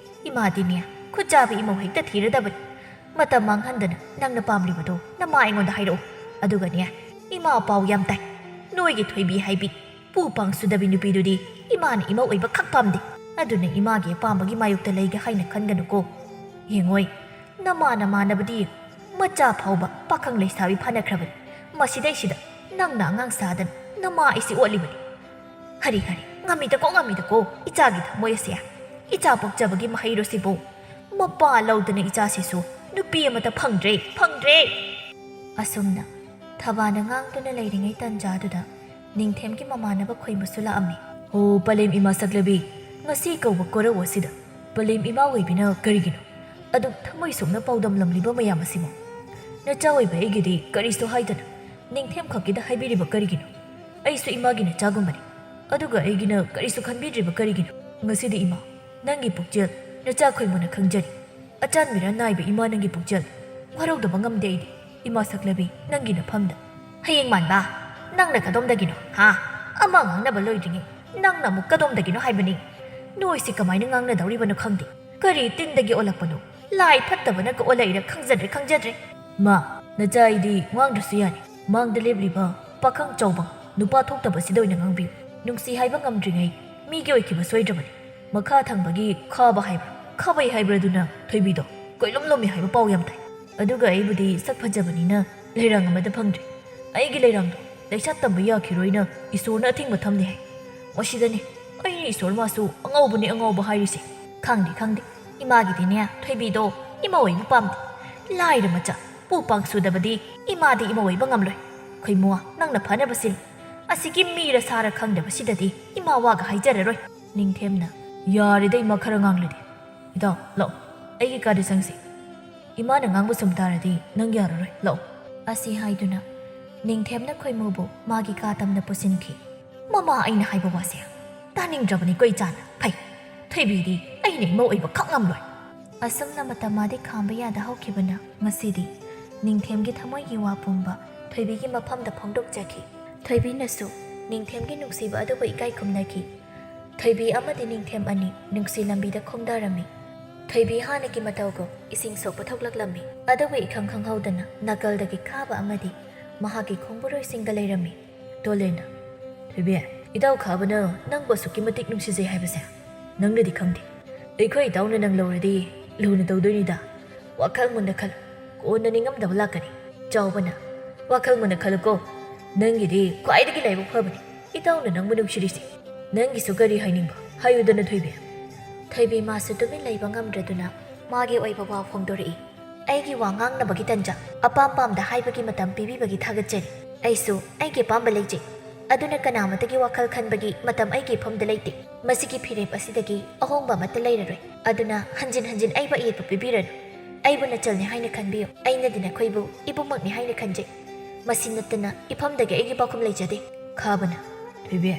ꯏꯃꯥꯗꯤꯅꯦ ꯈꯨꯠꯆꯥꯕꯤ ꯏꯃꯧ ꯍꯦꯛꯇ ꯊꯤꯔꯗꯕꯅꯤ꯫ ꯃꯇꯝ ꯃꯥꯡꯍꯟꯗꯅ ꯅꯪꯅ ꯄꯥꯝꯂꯤꯕꯗꯣ ꯅꯃꯥ ꯑꯩꯉꯣꯟꯗ ꯍꯥꯏꯔꯛꯎ꯫ ꯑꯗꯨꯒꯅꯦ, ꯏꯃꯥ ꯄꯥꯎ ꯌꯥꯝ ꯇꯥꯏ꯫ ꯅꯣꯏꯒꯤ ꯊꯣꯏꯕꯤ ꯍꯥꯏꯕꯤ ꯄꯨ ꯄꯥꯡ ꯁꯨꯗꯕꯤ ꯅꯨꯄꯤꯗꯨꯗꯤ ꯏꯃꯥꯅ ꯏꯃꯧ ꯑꯣꯏꯕ ꯈꯛ ꯄꯥꯝꯗꯦ꯫ ꯑꯗꯨꯅ ꯏꯃꯥꯒꯤ ꯑꯄꯥꯝꯕꯒꯤ ꯃꯥꯌꯣꯛꯇ ꯂꯩꯒꯦ ꯍꯥꯏꯅ ꯈꯟꯒꯅꯨꯀꯣ꯫ ꯌꯦꯡꯉꯣꯏ, ꯅꯃꯥꯅ ꯃꯥꯟꯅꯕꯗꯤ ꯌꯦꯡꯉꯨ꯫ ꯃꯆꯥ ꯐꯥꯎꯕ ꯄꯥꯈꯪ ꯂꯩꯁꯥꯕꯤ ꯐꯥꯅꯈ꯭ꯔꯕꯅꯤ꯫ ꯃꯁꯤꯗꯩꯁꯤꯗ ꯅꯪꯅ ꯑꯉꯥꯡ ꯁꯥꯗꯅ ꯅꯃꯥ ꯑꯩꯁꯤ ꯑꯣꯠꯂꯤꯕꯅꯤ꯫ ꯍꯔꯤ ꯍꯔꯤ, ꯉꯝꯃꯤꯗꯀꯣ, ꯉꯝꯃꯤꯗꯀꯣ, ꯏꯆꯥꯒꯤ ꯊꯃꯣꯏ ꯑꯁꯦ꯫ ꯏꯆꯥ ꯄꯣꯛꯆꯕꯒꯤ ꯃꯍꯩꯔꯣꯁꯤꯕꯨ ꯃꯄꯥ ꯂꯧꯗꯅ ꯏꯆꯥꯁꯤꯁꯨ ꯅꯨꯄꯤ ꯑꯃꯠꯇ ꯐꯪꯗ꯭ꯔꯦ, ꯐꯪꯗ꯭ꯔꯦ꯫ ꯑꯁꯨꯝꯅ ꯊꯕꯥꯅ ꯉꯥꯡꯗꯨꯅ ꯂꯩꯔꯤꯉꯩ ꯇꯟꯖꯥꯗꯨꯗ ꯅꯤꯡꯊꯦꯝꯒꯤ ꯃꯃꯥꯟꯅꯕ ꯈꯣꯏꯃꯨꯁꯨ ꯂꯥꯛꯑꯝꯃꯤ꯫ "ꯍꯣ, ꯄꯂꯦꯝ ꯏꯃꯥ ꯁꯛꯂꯕꯤ, ꯉꯁꯤ ꯀꯧꯕ ꯀꯣꯔꯧ ꯑꯁꯤꯗ ꯄꯂꯦꯝ ꯏꯃꯥ ꯑꯣꯏꯕꯤꯅ ꯀꯔꯤꯒꯤꯅꯣ ꯑꯗꯨꯛ ꯊꯃꯣꯏ ꯁꯣꯛꯅ ꯄꯥꯎꯗꯝꯂꯝꯂꯤꯕ ꯃꯌꯥꯝ ꯑꯁꯤꯕꯨ? ꯅꯆꯥ ꯑꯣꯏꯕ ꯑꯩꯒꯤꯗꯤ ꯀꯔꯤꯁꯨ ꯍꯥꯏꯗꯅ ꯅꯤꯡꯊꯦꯝ ꯈꯛꯀꯤꯗ ꯍꯥꯏꯕꯤꯔꯤꯕ ꯀꯔꯤꯒꯤꯅꯣ? ꯑꯩꯁꯨ ꯏꯃꯥꯒꯤ ꯅꯆꯥꯒꯨꯝꯕꯅꯤ꯫ ꯑꯗꯨꯒ ꯑꯩꯒꯤꯅ ꯀꯔꯤꯁꯨ ꯈꯟꯕꯤꯗ꯭ꯔꯤꯕ ꯀꯔꯤꯒꯤꯅꯣ? ꯉꯁꯤꯗꯤ ꯏꯃꯥ, ꯅꯪꯒꯤ ꯄꯨꯛꯆꯦꯜ ꯅꯆꯥ ꯈꯣꯏꯃꯨꯅ ꯈꯪꯖꯔꯤ꯫ ꯑꯆꯥꯟꯕꯤꯔ ꯅꯥꯏꯕ ꯏꯃꯥ ꯅꯪꯒꯤ ꯄꯨꯛꯆꯦꯜ ꯋꯥꯔꯧꯗꯕ ꯉꯝꯗꯦ ꯑꯩꯗꯤ꯫ ꯏꯃꯥ ꯁꯛꯂꯕꯤ, ꯅꯪꯒꯤ ꯅꯐꯝꯗ꯫ ꯍꯌꯦꯡ ꯃꯥꯟꯕ, ꯅꯪꯅ ꯀꯗꯣꯝꯗꯒꯤꯅꯣ? ꯍꯥ? ꯑꯃ ꯉꯥꯡꯅꯕ ꯂꯣꯏꯗ꯭ꯔꯤꯉꯩ ꯅꯪꯅ ꯑꯃꯨꯛ ꯀꯗꯣꯝꯗꯒꯤꯅꯣ ꯍꯥꯏꯕꯅꯤ? ꯅꯣꯏꯁꯤ ꯀꯃꯥꯏꯅ ꯉꯥꯡꯅꯗꯧꯔꯤꯕꯅꯣ ꯈꯪꯗꯦ꯫ ꯀꯔꯤ ꯇꯤꯟꯗꯒꯤ ꯑꯣꯜꯂꯛꯄꯅꯣ? ꯂꯥꯏ ꯐꯠꯇꯕꯅ ꯑꯣꯜꯂꯛꯏꯔ ꯈꯪꯖꯗ꯭ꯔꯦ, ꯈꯪꯖꯗ꯭ꯔꯦ꯫ ꯃꯥ, ꯅꯆꯥ ꯑꯩꯗꯤ ꯉꯥꯡꯗ꯭ꯔꯁꯨ ꯌꯥꯔꯦ꯫ ꯃꯥꯡꯗ ꯂꯦꯞꯂꯤꯕ ꯄꯥꯈꯪ ꯆꯥꯎꯕ ꯅꯨꯄꯥ ꯊꯣꯛꯇꯕꯁꯤꯗ ꯑꯣꯏꯅ ꯉꯥꯡꯕꯤꯌꯨ꯫ ꯅꯨꯡꯁꯤ ꯍꯥꯏꯕ ꯉꯝꯗ꯭ꯔꯤꯉꯩ ꯃꯤꯒꯤ ꯑꯣꯏꯈꯤꯕ ꯁꯣꯏꯗ꯭ꯔꯕꯅꯤ꯫ ꯃꯈꯥ ꯊꯪꯕꯒꯤ ꯈꯥꯕ ꯍꯥꯏꯕ꯭ꯔꯥ, ꯈꯥꯕꯩ ꯍꯥꯏꯕ꯭ꯔꯥꯗꯨꯅ ꯊꯣꯏꯕꯤꯗꯣ ꯀꯣꯏꯂꯣꯝ ꯂꯣꯝꯃꯤ ꯍꯥꯏꯕ ꯄꯥꯎ ꯌꯥꯝ ꯇꯥꯏ꯫ ꯑꯗꯨꯒ ꯑꯩꯕꯨꯗꯤ ꯁꯛ ꯐꯖꯕꯅꯤꯅ ꯂꯩꯔꯥꯡ ꯑꯃꯗ ꯐꯪꯗ꯭ꯔꯦ꯫ ꯑꯩꯒꯤ ꯂꯩꯔꯥꯡꯗꯣ ꯂꯩꯁꯥ ꯇꯝꯕ ꯌꯥꯈꯤꯔꯣꯏꯅ ꯏꯁꯣꯔꯅ ꯑꯊꯤꯡꯕ ꯊꯝꯂꯦ ꯍꯥꯏ꯫ ꯃꯁꯤꯗꯅꯤ ꯑꯩꯅ ꯏꯁꯣꯔ ꯃꯥꯁꯨ ꯑꯉꯥꯎꯕꯅꯤ ꯑꯉꯥꯎꯕ ꯍꯥꯏꯔꯤꯁꯦ꯫ ꯈꯪꯗꯦ, ꯈꯪꯗꯦ꯫ ꯏꯃꯥꯒꯤꯗꯤꯅꯦ, ꯊꯣꯏꯕꯤꯗꯣ ꯏꯃꯧ ꯑꯣꯏꯕ ꯄꯥꯝꯗꯦ꯫ ꯂꯥꯏꯔ ꯃꯆꯥ, ꯄꯨ ꯄꯥꯡ ꯁꯨꯗꯕꯗꯤ ꯏꯃꯥꯗꯤ ꯏꯃꯧ ꯑꯣꯏꯕ ꯉꯝꯂꯣꯏ꯫ ꯈꯣꯏꯃꯨ, ꯅꯪꯅ ꯐꯅꯕ ꯁꯤꯜ꯫ ꯑꯁꯤꯒꯤ ꯃꯤꯔ ꯁꯥꯔ ꯈꯪꯗꯕꯁꯤꯗꯗꯤ ꯏꯃꯥ ꯋꯥꯒ ꯍꯥꯏꯖꯔꯔꯣꯏ꯫ ꯅꯤꯡꯊꯦꯝꯅ, ꯌꯥꯔꯦꯗ ꯏꯃꯥ, ꯈꯔ ꯉꯥꯡꯂꯗꯤ꯫ ꯏꯇꯥꯎ, ꯂꯥꯛꯑꯣ, ꯑꯩꯒꯤ ꯀꯥꯗ ꯆꯪꯁꯤ꯫ ꯏꯃꯥꯅ ꯉꯥꯡꯕ ꯁꯨꯝ ꯇꯥꯔꯗꯤ ꯅꯪ ꯌꯥꯔꯔꯣꯏ, ꯂꯥꯛꯑꯣ꯫ ꯑꯁꯤ ꯍꯥꯏꯗꯨꯅ ꯅꯤꯡꯊꯦꯝꯅ ꯈꯣꯏꯃꯨꯕꯨ ꯃꯥꯒꯤ ꯀꯥ ꯇꯝꯅ ꯄꯨꯁꯤꯟꯈꯤ꯫ ꯃꯃꯥ ꯑꯩꯅ ꯍꯥꯏꯕ ꯋꯥꯁꯦ ꯇꯥꯅꯤꯡꯗ꯭ꯔꯕꯅꯤꯀꯣ ꯏꯆꯥꯅ꯫ ꯐꯩ, ꯊꯣꯏꯕꯤꯗꯤ ꯑꯩꯅ ꯏꯃꯧ ꯑꯣꯏꯕ ꯈꯛ ꯉꯝꯂꯣꯏ꯫ ꯑꯁꯨꯝꯅ ꯃꯇꯝ ꯃꯥꯗꯤ ꯈꯥꯝꯕ ꯌꯥꯗ ꯍꯧꯈꯤꯕꯅ ꯉꯁꯤꯗꯤ ꯅꯤꯡꯊꯦꯝꯒꯤ ꯊꯃꯣꯏꯒꯤ ꯋꯥ ꯄꯨꯝꯕ ꯊꯣꯏꯕꯤꯒꯤ ꯃꯐꯝꯗ ꯐꯣꯡꯗꯣꯛꯆꯈꯤ꯫ ꯊꯣꯏꯕꯤꯅꯁꯨ ꯅꯤꯡꯊꯦꯝꯒꯤ ꯅꯨꯡꯁꯤꯕ ꯑꯗꯨꯕꯨ ꯏꯀꯥꯏ ꯈꯨꯝꯅꯈꯤ꯫ ꯊꯣꯏꯕꯤ ꯑꯃꯗꯤ ꯅꯤꯡꯊꯦꯝ ꯑꯅꯤ ꯅꯨꯡꯁꯤ ꯂꯝꯕꯤꯗ ꯈꯣꯡꯗꯥꯔꯝꯃꯤ꯫ ꯊꯣꯏꯕꯤ ꯍꯥꯟꯅꯒꯤ ꯃꯇꯧꯒꯨꯝ ꯏꯁꯤꯡ ꯁꯣꯛꯄ ꯊꯣꯛꯂꯛꯂꯝꯃꯤ꯫ ꯑꯗꯨꯕꯨ ꯏꯈꯪ ꯈꯪꯍꯧꯗꯅ ꯅꯥꯀꯜꯗꯒꯤ ꯈꯥꯕ ꯑꯃꯗꯤ ꯃꯍꯥꯛꯀꯤ ꯈꯣꯡꯕꯨꯔꯣꯏꯁꯤꯡꯗ ꯂꯩꯔꯝꯃꯤ꯫ ꯇꯣꯂꯦꯅ, ꯊꯣꯏꯕꯤ, ꯏꯇꯥꯎ ꯈꯥꯕꯅ ꯅꯪꯕꯨ ꯑꯁꯨꯛꯀꯤ ꯃꯇꯤꯛ ꯅꯨꯡꯁꯤꯖꯩ ꯍꯥꯏꯕꯁꯦ ꯅꯪꯅꯗꯤ ꯈꯪꯗꯦ꯫ ꯑꯩꯈꯣꯏ ꯏꯇꯥꯎꯅ ꯅꯪ ꯂꯧꯔꯗꯤ ꯂꯨꯅ ꯇꯧꯗꯣꯏꯅꯤꯗ꯫ ꯋꯥꯈꯜ ꯃꯨꯟꯅ ꯈꯜꯂꯨ, ꯀꯣꯟꯅ ꯅꯤꯡꯉꯝꯗꯕ ꯂꯥꯛꯀꯅꯤ꯫ ꯆꯥꯎꯕꯅ, ꯋꯥꯈꯜ ꯃꯨꯟꯅ ꯈꯜꯂꯨꯀꯣ꯫ ꯅꯪꯒꯤꯗꯤ ꯈ꯭ꯋꯥꯏꯗꯒꯤ ꯂꯥꯏꯕꯛ ꯐꯕꯅꯤ ꯏꯇꯥꯎꯅ ꯅꯪꯕꯨ ꯅꯨꯡꯁꯤꯔꯤꯁꯦ꯫ ꯅꯪꯒꯤꯁꯨ ꯀꯔꯤ ꯍꯥꯏꯅꯤꯡꯕ? ꯍꯥꯏꯌꯨꯗꯅ, ꯊꯣꯏꯕꯤ꯫ ꯊꯣꯏꯕꯤ ꯃꯥꯁꯨ ꯇꯨꯃꯤꯟ ꯂꯩꯕ ꯉꯝꯗ꯭ꯔꯗꯨꯅ ꯃꯥꯒꯤ ꯑꯣꯏꯕ ꯋꯥ ꯐꯣꯡꯗꯣꯔꯛꯏ꯫ ꯑꯩꯒꯤ ꯋꯥ ꯉꯥꯡꯅꯕꯒꯤ ꯇꯟꯖꯥ ꯑꯄꯥꯝ ꯄꯥꯝꯗ ꯍꯥꯏꯕꯒꯤ ꯃꯇꯝ ꯄꯤꯕꯤꯕꯒꯤ ꯊꯥꯒꯠꯆꯔꯤ꯫ ꯑꯩꯁꯨ ꯑꯩꯒꯤ ꯑꯄꯥꯝꯕ ꯂꯩꯖꯩ, ꯑꯗꯨꯅ ꯀꯅꯥꯃꯠꯇꯒꯤ ꯋꯥꯈꯜ ꯈꯟꯕꯒꯤ ꯃꯇꯝ ꯑꯩꯒꯤ ꯏꯐꯝꯗ ꯂꯩꯇꯦ꯫ ꯃꯁꯤꯒꯤ ꯐꯤꯔꯦꯞ ꯑꯁꯤꯗꯒꯤ ꯑꯍꯣꯡꯕ ꯑꯃꯠꯇ ꯂꯩꯔꯔꯣꯏ꯫ ꯑꯗꯨꯅ ꯍꯟꯖꯤꯟ ꯍꯟꯖꯤꯟ ꯑꯩꯕꯨ ꯑꯌꯦꯠꯄ ꯄꯤꯕꯤꯔꯅꯨ꯫ ꯑꯩꯕꯨ ꯅꯆꯜꯅꯤ ꯍꯥꯏꯅ ꯈꯟꯕꯤꯌꯨ꯫ ꯑꯩꯅꯗꯤ ꯅꯈꯣꯏꯕꯨ ꯏꯕꯨꯡꯃꯛꯅꯤ ꯍꯥꯏꯅ ꯈꯟꯖꯩ꯫ ꯃꯁꯤ ꯅꯠꯇꯅ ꯏꯐꯝꯗꯒꯤ ꯑꯩꯒꯤ ꯄꯥꯎꯈꯨꯝ ꯂꯩꯖꯗꯦ꯫ ꯈꯥꯕꯅ, "ꯊꯣꯏꯕꯤ,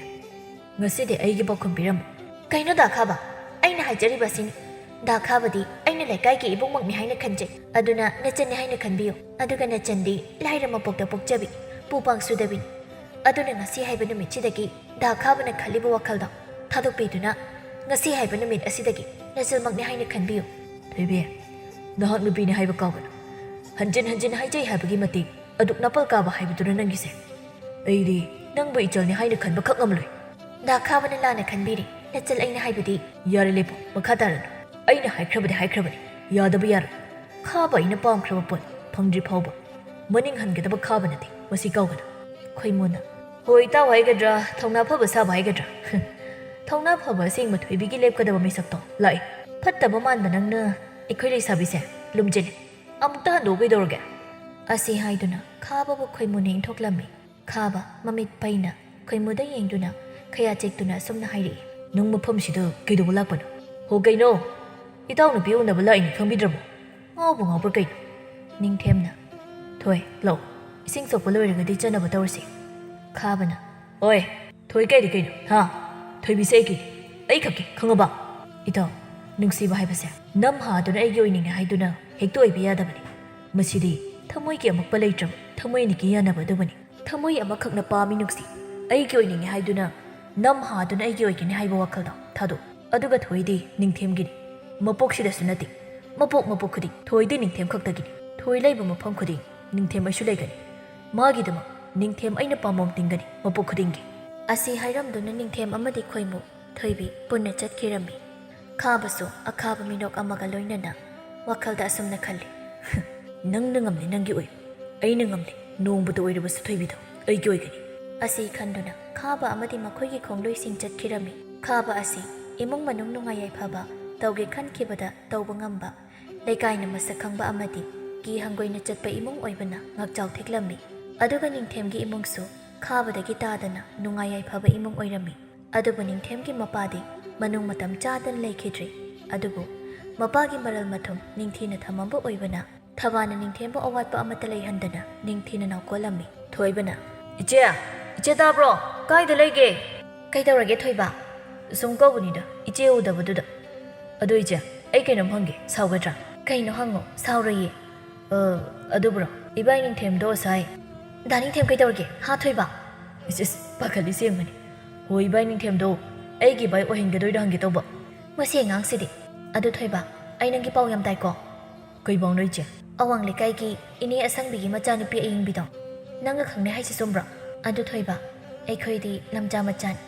ꯉꯁꯤꯗꯤ ꯑꯩꯒꯤ ꯄꯥꯎꯈꯨꯝ ꯄꯤꯔꯝꯃꯨ꯫" "ꯀꯩꯅꯣ ꯗꯥ ꯈꯥꯕ? ꯑꯩꯅ ꯍꯥꯏꯖꯔꯤꯕ ꯑꯁꯤꯅꯤ꯫ ꯗꯥ ꯈꯥꯕꯗꯤ ꯑꯩꯅ ꯂꯩꯀꯥꯏꯒꯤ ꯏꯕꯨꯡꯃꯛꯅꯤ ꯍꯥꯏꯅ ꯈꯟꯖꯩ꯫ ꯑꯗꯨꯅ ꯅꯆꯟꯅꯤ ꯍꯥꯏꯅ ꯈꯟꯕꯤꯌꯨ꯫ ꯑꯗꯨꯒ ꯅꯆꯟꯗꯤ ꯂꯥꯏꯔ ꯃꯄꯣꯛꯇ ꯄꯣꯛꯆꯕꯤ, ꯄꯨ ꯄꯥꯡ ꯁꯨꯗꯕꯤꯅꯤ꯫ ꯑꯗꯨꯅ ꯉꯁꯤ ꯍꯥꯏꯕ ꯅꯨꯃꯤꯠꯁꯤꯗꯒꯤ ꯗꯥ ꯈꯥꯕꯅ ꯈꯜꯂꯤꯕ ꯋꯥꯈꯜꯗꯣ ꯊꯥꯗꯣꯛꯄꯤꯗꯨꯅ ꯉꯁꯤ ꯍꯥꯏꯕ ꯅꯨꯃꯤꯠ ꯑꯁꯤꯗꯒꯤ ꯅꯆꯜꯃꯛꯅꯤ ꯍꯥꯏꯅ ꯈꯟꯕꯤꯌꯨ꯫" "ꯊꯣꯏꯕꯤ, ꯅꯍꯥꯛ ꯅꯨꯄꯤꯅꯤ ꯍꯥꯏꯕ ꯀꯥꯎꯒꯅꯨ꯫ ꯍꯟꯖꯤꯟ ꯍꯟꯖꯤꯟ ꯍꯥꯏꯖꯩ ꯍꯥꯏꯕꯒꯤ ꯃꯇꯤꯛ ꯑꯗꯨꯛ ꯅꯥꯄꯜ ꯀꯥꯕ ꯍꯥꯏꯕꯗꯨꯔ ꯅꯪꯒꯤꯁꯦ? ꯑꯩꯗꯤ ꯅꯪꯕꯨ ꯏꯆꯜꯅꯤ ꯍꯥꯏꯅ ꯈꯟꯕ ꯈꯛ ꯉꯝꯂꯣꯏ꯫" "ꯗꯥ ꯈꯥꯕꯅ ꯂꯥꯟꯅ ꯈꯟꯕꯤꯔꯦ꯫ ꯅꯆꯜ ꯑꯩꯅ ꯍꯥꯏꯕꯗꯤ..." "ꯌꯥꯔꯦ, ꯂꯦꯞꯄꯨ, ꯃꯈꯥ ꯇꯥꯔꯅꯨ꯫ ꯑꯩꯅ ꯍꯥꯏꯈ꯭ꯔꯕꯗꯤ ꯍꯥꯏꯈ꯭ꯔꯕꯅꯤ, ꯌꯥꯗꯕ ꯌꯥꯔꯣꯏ꯫ ꯈꯥꯕ ꯑꯩꯅ ꯄꯥꯝꯈ꯭ꯔꯕ ꯄꯣꯠ ꯐꯪꯗ꯭ꯔꯤ ꯐꯥꯎꯕ ꯃꯅꯤꯡ ꯍꯟꯒꯗꯕ ꯈꯥꯕ ꯅꯠꯇꯦ, ꯃꯁꯤ ꯀꯥꯎꯒꯅꯨ꯫" ꯈꯣꯏꯃꯨꯅ, "ꯍꯣꯏ, ꯏꯇꯥꯎ ꯍꯥꯏꯒꯗ꯭ꯔꯥ, ꯊꯧꯅꯥ ꯐꯕ ꯁꯥꯕ ꯍꯥꯏꯒꯗ꯭ꯔꯥ? ꯊꯧꯅꯥ ꯐꯕ ꯑꯁꯦꯡꯕ ꯊꯣꯏꯕꯤꯒꯤ ꯂꯦꯞꯀꯗꯕ ꯃꯤꯁꯛꯇꯣ ꯂꯥꯛꯑꯦ꯫ ꯐꯠꯇꯕ ꯃꯥꯟꯕ ꯅꯪꯅ ꯑꯩꯈꯣꯏ ꯂꯩꯁꯥꯕꯤꯁꯦ ꯂꯨꯝꯖꯤꯜꯂꯦ꯫ ꯑꯃꯨꯛꯇ ꯍꯟꯗꯣꯛꯎ ꯀꯩꯗꯧꯔꯒꯦ?" ꯑꯁꯤ ꯍꯥꯏꯗꯨꯅ ꯈꯥꯕꯕꯨ ꯈꯣꯏꯃꯨꯅ ꯏꯟꯊꯣꯛꯂꯝꯃꯤ꯫ ꯈꯥꯕ ꯃꯃꯤꯠ ꯄꯩꯅ ꯈꯣꯏꯃꯨꯗ ꯌꯦꯡꯗꯨꯅ ꯈꯌꯥ ꯆꯦꯛꯇꯨꯅ ꯑꯁꯨꯝꯅ ꯍꯥꯏꯔꯛꯏ꯫ "ꯅꯪ ꯃꯐꯝꯁꯤꯗ ꯀꯩꯗꯧꯕ ꯂꯥꯛꯄꯅꯣ?" "ꯍꯣ, ꯀꯩꯅꯣ? ꯏꯇꯥꯎ ꯅꯨꯄꯤ ꯎꯅꯕ ꯂꯥꯛꯏꯅꯦ, ꯈꯪꯕꯤꯗ꯭ꯔꯕꯣ? ꯉꯥꯎꯕꯨ ꯉꯥꯎꯕ꯭ꯔꯥ ꯀꯩꯅꯣ?" ꯅꯤꯡꯊꯦꯝꯅ, "ꯊꯣꯏ, ꯂꯥꯛꯑꯣ, ꯏꯁꯤꯡ ꯁꯣꯛꯄ ꯂꯣꯏꯔꯒꯗꯤ ꯆꯠꯅꯕ ꯇꯧꯔꯁꯤ꯫" ꯈꯥꯕꯅ, "ꯑꯣꯏ, ꯊꯣꯏ ꯀꯩꯗꯤ ꯀꯩꯅꯣ, ꯍꯥ? ꯊꯣꯏꯕꯤꯁꯦ ꯑꯩꯒꯤ, ꯑꯩ ꯈꯛꯀꯤ, ꯈꯪꯉꯕ?" "ꯏꯇꯥꯎ, ꯅꯨꯡꯁꯤꯕ ꯍꯥꯏꯕꯁꯦ ꯅꯝ ꯍꯥꯗꯨꯅ ꯑꯩꯒꯤ ꯑꯣꯏꯅꯤꯡꯉꯦ ꯍꯥꯏꯗꯨꯅ ꯍꯦꯛꯇ ꯑꯣꯏꯕ ꯌꯥꯗꯕꯅꯤ꯫ ꯃꯁꯤꯗꯤ ꯊꯃꯣꯏꯒꯤ ꯑꯃꯛꯄ ꯂꯩꯇ꯭ꯔꯕ ꯊꯃꯣꯏ ꯑꯅꯤꯒꯤ ꯌꯥꯅꯕ ꯑꯗꯨꯕꯨꯅꯤ꯫ ꯊꯃꯣꯏ ꯑꯃꯈꯛꯅ ꯄꯥꯝꯃꯤ ꯅꯨꯡꯁꯤ, ꯑꯩꯒꯤ ꯑꯣꯏꯅꯤꯡꯉꯤ ꯍꯥꯏꯗꯨꯅ ꯅꯝ ꯍꯥꯗꯨꯅ ꯑꯩꯒꯤ ꯑꯣꯏꯒꯅꯤ ꯍꯥꯏꯕ ꯋꯥꯈꯜꯗꯣ ꯊꯥꯗꯣꯛ꯫ ꯑꯗꯨꯒ ꯊꯣꯏꯗꯤ ꯅꯤꯡꯊꯦꯝꯒꯤꯅꯤ, ꯃꯄꯣꯛꯁꯤꯗꯁꯨ ꯅꯠꯇꯦ, ꯃꯄꯣꯛ ꯃꯄꯣꯛ ꯈꯨꯗꯤꯡ ꯊꯣꯏꯗꯤ ꯅꯤꯡꯊꯦꯝ ꯈꯛꯇꯒꯤꯅꯤ꯫ ꯊꯣꯏ ꯂꯩꯕ ꯃꯐꯝ ꯈꯨꯗꯤꯡ ꯅꯤꯡꯊꯦꯝ ꯑꯩꯁꯨ ꯂꯩꯒꯅꯤ꯫ ꯃꯥꯒꯤꯗꯃꯛ ꯅꯤꯡꯊꯦꯝ ꯑꯩꯅ ꯄꯥꯝꯕꯣꯝ ꯇꯤꯡꯒꯅꯤ ꯃꯄꯣꯛ ꯈꯨꯗꯤꯡꯒꯤ꯫" ꯑꯁꯤ ꯍꯥꯏꯔꯝꯗꯨꯅ ꯅꯤꯡꯊꯦꯝ ꯑꯃꯗꯤ ꯈꯣꯏꯃꯨ ꯊꯣꯏꯕꯤ ꯄꯨꯟꯅ ꯆꯠꯈꯤꯔꯝꯃꯤ꯫ ꯈꯥꯕꯁꯨ ꯑꯈꯥꯕ ꯃꯤꯅꯣꯛ ꯑꯃꯒ ꯂꯣꯏꯅꯅ ꯋꯥꯈꯜꯗ ꯑꯁꯨꯝꯅ ꯈꯜꯂꯤ, "ꯅꯪꯅ ꯉꯝꯂꯤ ꯅꯪꯒꯤ ꯑꯣꯏꯌꯨ, ꯑꯩꯅ ꯉꯝꯂꯤ ꯅꯣꯡꯃꯇ ꯑꯣꯏꯔꯕꯁꯨ ꯊꯣꯏꯕꯤꯗꯣ ꯑꯩꯒꯤ ꯑꯣꯏꯒꯅꯤ꯫" ꯑꯁꯤ ꯈꯟꯗꯨꯅ ꯈꯥꯕ ꯑꯃꯗꯤ ꯃꯈꯣꯏꯒꯤ ꯈꯣꯡꯂꯣꯏꯁꯤꯡ ꯆꯠꯈꯤꯔꯝꯃꯤ꯫ ꯈꯥꯕ ꯑꯁꯤ ꯏꯃꯨꯡ ꯃꯅꯨꯡ ꯅꯨꯡꯉꯥꯏ ꯌꯥꯏꯐꯕ ꯇꯧꯒꯦ ꯈꯟꯈꯤꯕꯗ ꯇꯧꯕ ꯉꯝꯕ, ꯂꯩꯀꯥꯏꯅ ꯃꯁꯛ ꯈꯪꯕ ꯑꯃꯗꯤ ꯀꯤ ꯍꯪꯒꯣꯏꯅ ꯆꯠꯄ ꯏꯃꯨꯡ ꯑꯣꯏꯕꯅ ꯉꯥꯛꯆꯥꯎ ꯊꯦꯛꯂꯝꯃꯤ꯫ ꯑꯗꯨꯒ ꯅꯤꯡꯊꯦꯝꯒꯤ ꯏꯃꯨꯡꯁꯨ ꯈꯥꯕꯗꯒꯤ ꯇꯥꯗꯅ ꯅꯨꯡꯉꯥꯏ ꯌꯥꯏꯐꯕ ꯏꯃꯨꯡ ꯑꯣꯏꯔꯝꯃꯤ꯫ ꯑꯗꯨꯕꯨ ꯅꯤꯡꯊꯦꯝꯒꯤ ꯃꯄꯥꯗꯤ ꯃꯅꯨꯡ ꯃꯇꯝ ꯆꯥꯗꯅ ꯂꯩꯈꯤꯗ꯭ꯔꯤ꯫ ꯑꯗꯨꯕꯨ ꯃꯄꯥꯒꯤ ꯃꯔꯜ ꯃꯊꯨꯝ ꯅꯤꯡꯊꯤꯅ ꯊꯝꯃꯝꯕ ꯑꯣꯏꯕꯅ ꯊꯕꯥꯅ ꯅꯤꯡꯊꯦꯝꯕꯨ ꯑꯋꯥꯠꯄ ꯑꯃꯠꯇ ꯂꯩꯍꯟꯗꯅ ꯅꯤꯡꯊꯤꯅ ꯅꯥꯎꯀꯣꯜꯂꯝꯃꯤ꯫ ꯊꯣꯏꯕꯅ, "ꯏꯆꯦ! ꯏꯆꯦ ꯇꯥꯕ꯭ꯔꯣ? ꯀꯥꯏꯗ ꯂꯩꯒꯦ?" "ꯀꯩꯗꯧꯔꯒꯦ ꯊꯣꯏꯕ?" "ꯁꯨꯝ ꯀꯧꯕꯅꯤꯗ, ꯏꯆꯦ ꯎꯗꯕꯗꯨꯗ꯫ ꯑꯗꯣ ꯏꯆꯦ, ꯑꯩ ꯀꯩꯅꯣꯝ ꯍꯪꯒꯦ, ꯁꯥꯎꯒꯗ꯭ꯔꯥ?" "ꯀꯩꯅꯣ ꯍꯪꯉꯣ, ꯁꯥꯎꯔꯣꯏꯌꯦ꯫" "ꯑ, ꯑꯗꯨꯕꯨꯔꯣ, ꯏꯕꯥꯏ ꯅꯤꯡꯊꯦꯝꯗꯣ ꯉꯁꯥꯏ..." "ꯗꯥ ꯅꯤꯡꯊꯦꯝ ꯀꯩꯗꯧꯔꯒꯦ? ꯍꯥ ꯊꯣꯏꯕ?" "ꯏꯁ, ꯏꯁ, ꯄꯥꯈꯠꯂꯤꯁꯦ ꯌꯦꯡꯉꯨꯅꯦ꯫ ꯍꯣ, ꯏꯕꯥꯏ ꯅꯤꯡꯊꯦꯝꯗꯣ ꯑꯩꯒꯤ ꯏꯕꯥꯏ ꯑꯣꯏꯍꯟꯒꯗꯣꯏꯔꯥ ꯍꯪꯒꯦ ꯇꯧꯕ꯫" "ꯃꯁꯤ ꯑꯉꯥꯡꯁꯤꯗꯤ꯫ ꯑꯗꯨ ꯊꯣꯏꯕ, ꯑꯩ ꯅꯪꯒꯤ ꯄꯥꯎ ꯌꯥꯝ ꯇꯥꯏꯀꯣ?" "ꯀꯩ ꯄꯥꯎꯅꯣ ꯏꯆꯦ?" "ꯑꯋꯥꯡ ꯂꯩꯀꯥꯏꯒꯤ ꯏꯅꯦ ꯑꯁꯪꯕꯤꯒꯤ ꯃꯆꯥꯅꯨꯄꯤ ꯑꯌꯤꯡꯕꯤꯗꯣ ꯅꯪꯒ ꯈꯪꯅꯩ ꯍꯥꯏꯁꯤ ꯆꯨꯝꯕ꯭ꯔꯣ?" "ꯑꯗꯨ ꯊꯣꯏꯕ, ꯑꯩꯈꯣꯏꯗꯤ ꯂꯝꯖꯥ ꯃꯆꯥꯅꯤ꯫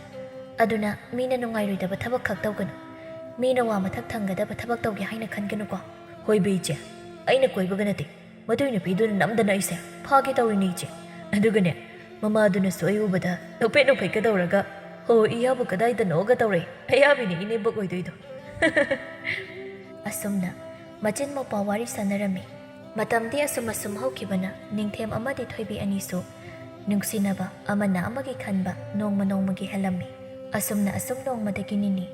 ꯑꯗꯨꯅ ꯃꯤꯅ ꯅꯨꯡꯉꯥꯏꯔꯣꯏꯗꯕ ꯊꯕꯛ ꯈꯛ ꯇꯧꯒꯅꯨ꯫ ꯃꯤꯅ ꯋꯥ ꯃꯊꯛ ꯊꯪꯒꯗꯕ ꯊꯕꯛ ꯇꯧꯒꯦ ꯍꯥꯏꯅ ꯈꯟꯒꯅꯨꯀꯣ꯫" "ꯍꯣꯏꯕ ꯏꯆꯦ, ꯑꯩꯅ ꯀꯣꯏꯕꯒ ꯅꯠꯇꯦ꯫ ꯃꯗꯨꯏ ꯅꯨꯄꯤꯗꯨꯅ ꯅꯝꯗꯅ ꯑꯩꯁꯦ ꯐꯥꯒꯦ ꯇꯧꯔꯤꯅꯦ ꯏꯆꯦ꯫ ꯑꯗꯨꯒꯅꯦ, ꯃꯃꯥꯗꯨꯅꯁꯨ ꯑꯩ ꯎꯕꯗ ꯅꯣꯛꯐꯦꯠ ꯅꯣꯛꯐꯦꯠꯀ ꯇꯧꯔꯒ, 'ꯍꯣ, ꯏꯌꯥꯕꯨ ꯀꯗꯥꯏꯗꯅꯣꯒ' ꯇꯧꯔꯛꯑꯦ꯫ ꯑꯌꯥꯕꯤꯅꯦ ꯏꯅꯦꯝꯕꯣꯛ ꯑꯣꯏꯗꯣꯏꯗꯣ꯫" ꯑꯁꯨꯝꯅ ꯃꯆꯤꯟ ꯃꯧꯄꯥ ꯋꯥꯔꯤ ꯁꯥꯟꯅꯔꯝꯃꯤ꯫ ꯃꯇꯝꯗꯤ ꯑꯁꯨꯝ ꯑꯁꯨꯝ ꯍꯧꯈꯤꯕꯅ ꯅꯤꯡꯊꯦꯝ ꯑꯃꯗꯤ ꯊꯣꯏꯕꯤ ꯑꯅꯤꯁꯨ ꯅꯨꯡꯁꯤꯅꯕ, ꯑꯃꯅ ꯑꯃꯒꯤ ꯈꯟꯕ ꯅꯣꯡꯃ ꯅꯣꯡꯃꯒꯤ ꯍꯦꯜꯂꯝꯃꯤ꯫ ꯑꯁꯨꯝꯅ ꯑꯁꯨꯝ ꯅꯣꯡꯃꯗꯒꯤ ꯅꯤꯅꯤ,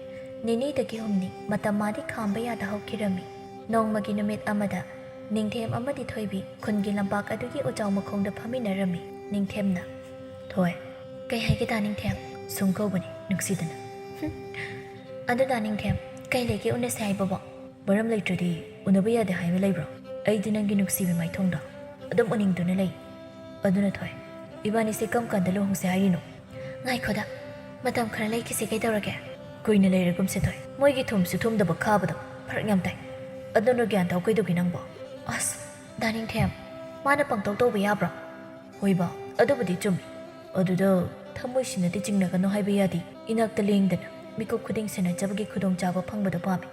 ꯅꯤꯅꯤꯗꯒꯤ ꯍꯨꯝꯅꯤ, ꯃꯇꯝ ꯃꯥꯗꯤ ꯈꯥꯝꯕ ꯌꯥꯗ ꯍꯧꯈꯤꯔꯝꯃꯤ꯫ ꯅꯣꯡꯃꯒꯤ ꯅꯨꯃꯤꯠ ꯑꯃꯗ ꯅꯤꯡꯊꯦꯝ ꯑꯃꯗꯤ ꯊꯣꯏꯕꯤ ꯈꯨꯟꯒꯤ ꯂꯝꯄꯥꯛ ꯑꯗꯨꯒꯤ ꯎꯖꯥꯎ ꯃꯈꯣꯡꯗ ꯐꯝꯃꯤꯟꯅꯔꯝꯃꯤ꯫ ꯅꯤꯡꯊꯦꯝꯅ, "ꯊꯣꯏ꯫" "ꯀꯩ ꯍꯥꯏꯒꯦ ꯗꯥ ꯅꯤꯡꯊꯦꯝ?" "ꯁꯨꯝ ꯀꯧꯕꯅꯤ, ꯅꯨꯡꯁꯤꯗꯅ꯫" "ꯍꯨꯝ꯫ ꯑꯗꯨ ꯗꯥ ꯅꯤꯡꯊꯦꯝ, ꯀꯩ ꯂꯩꯒꯦ ꯎꯅꯁꯦ ꯍꯥꯏꯕꯕꯣ?" "ꯃꯔꯝ ꯂꯩꯇ꯭ꯔꯗꯤ ꯎꯅꯕ ꯌꯥꯗꯦ ꯍꯥꯏꯕ ꯂꯩꯕ꯭ꯔꯣ? ꯑꯩꯗꯤ ꯅꯪꯒꯤ ꯅꯨꯡꯁꯤꯕ ꯃꯥꯏꯊꯣꯡꯗꯣ ꯑꯗꯨꯝ ꯎꯅꯤꯡꯗꯨꯅ ꯂꯩ꯫ ꯑꯗꯨꯅ ꯊꯣꯏ, ꯏꯕꯥꯅꯤꯁꯦ ꯀꯔꯝ ꯀꯥꯟꯗ ꯂꯨꯍꯣꯡꯁꯦ ꯍꯥꯏꯔꯤꯅꯣ?" "ꯉꯥꯏꯈꯣꯗ, ꯃꯇꯝ ꯈꯔ ꯂꯩꯈꯤꯁꯤ, ꯀꯩꯗꯧꯔꯒꯦ?" "ꯀꯨꯏꯅ ꯂꯩꯔꯒꯨꯝꯁꯦ ꯊꯣꯏ꯫ ꯃꯣꯏꯒꯤ ꯊꯨꯝꯁꯨ ꯊꯨꯝꯗꯕ ꯈꯥꯕꯗꯣ ꯐꯔꯛ ꯌꯥꯝ ꯇꯥꯏ꯫ ꯑꯗꯨꯅ ꯒ꯭ꯌꯥꯟ ꯇꯥꯎ ꯀꯩꯗꯧꯒꯦ ꯅꯪꯕꯣ?" "ꯑꯁ, ꯗꯥ ꯅꯤꯡꯊꯦꯝ, ꯃꯥꯅ ꯄꯪꯇꯧ ꯇꯧꯕ ꯌꯥꯕ꯭ꯔꯣ?" "ꯍꯣꯏꯕ, ꯑꯗꯨꯕꯨꯗꯤ ꯆꯨꯝꯃꯤ꯫ ꯑꯗꯨꯗ ꯊꯃꯣꯏꯁꯤꯅꯗꯤ ꯆꯤꯡꯅꯒꯅꯨ ꯍꯥꯏꯕ ꯌꯥꯗꯦ꯫ ꯏꯅꯥꯛꯇ ꯂꯦꯡꯗꯅ ꯃꯤꯀꯨꯞ ꯈꯨꯗꯤꯡ ꯁꯦꯟꯅꯖꯕꯒꯤ ꯈꯨꯗꯣꯡꯆꯥꯕ ꯐꯪꯕꯗꯣ ꯄꯥꯝꯃꯤ꯫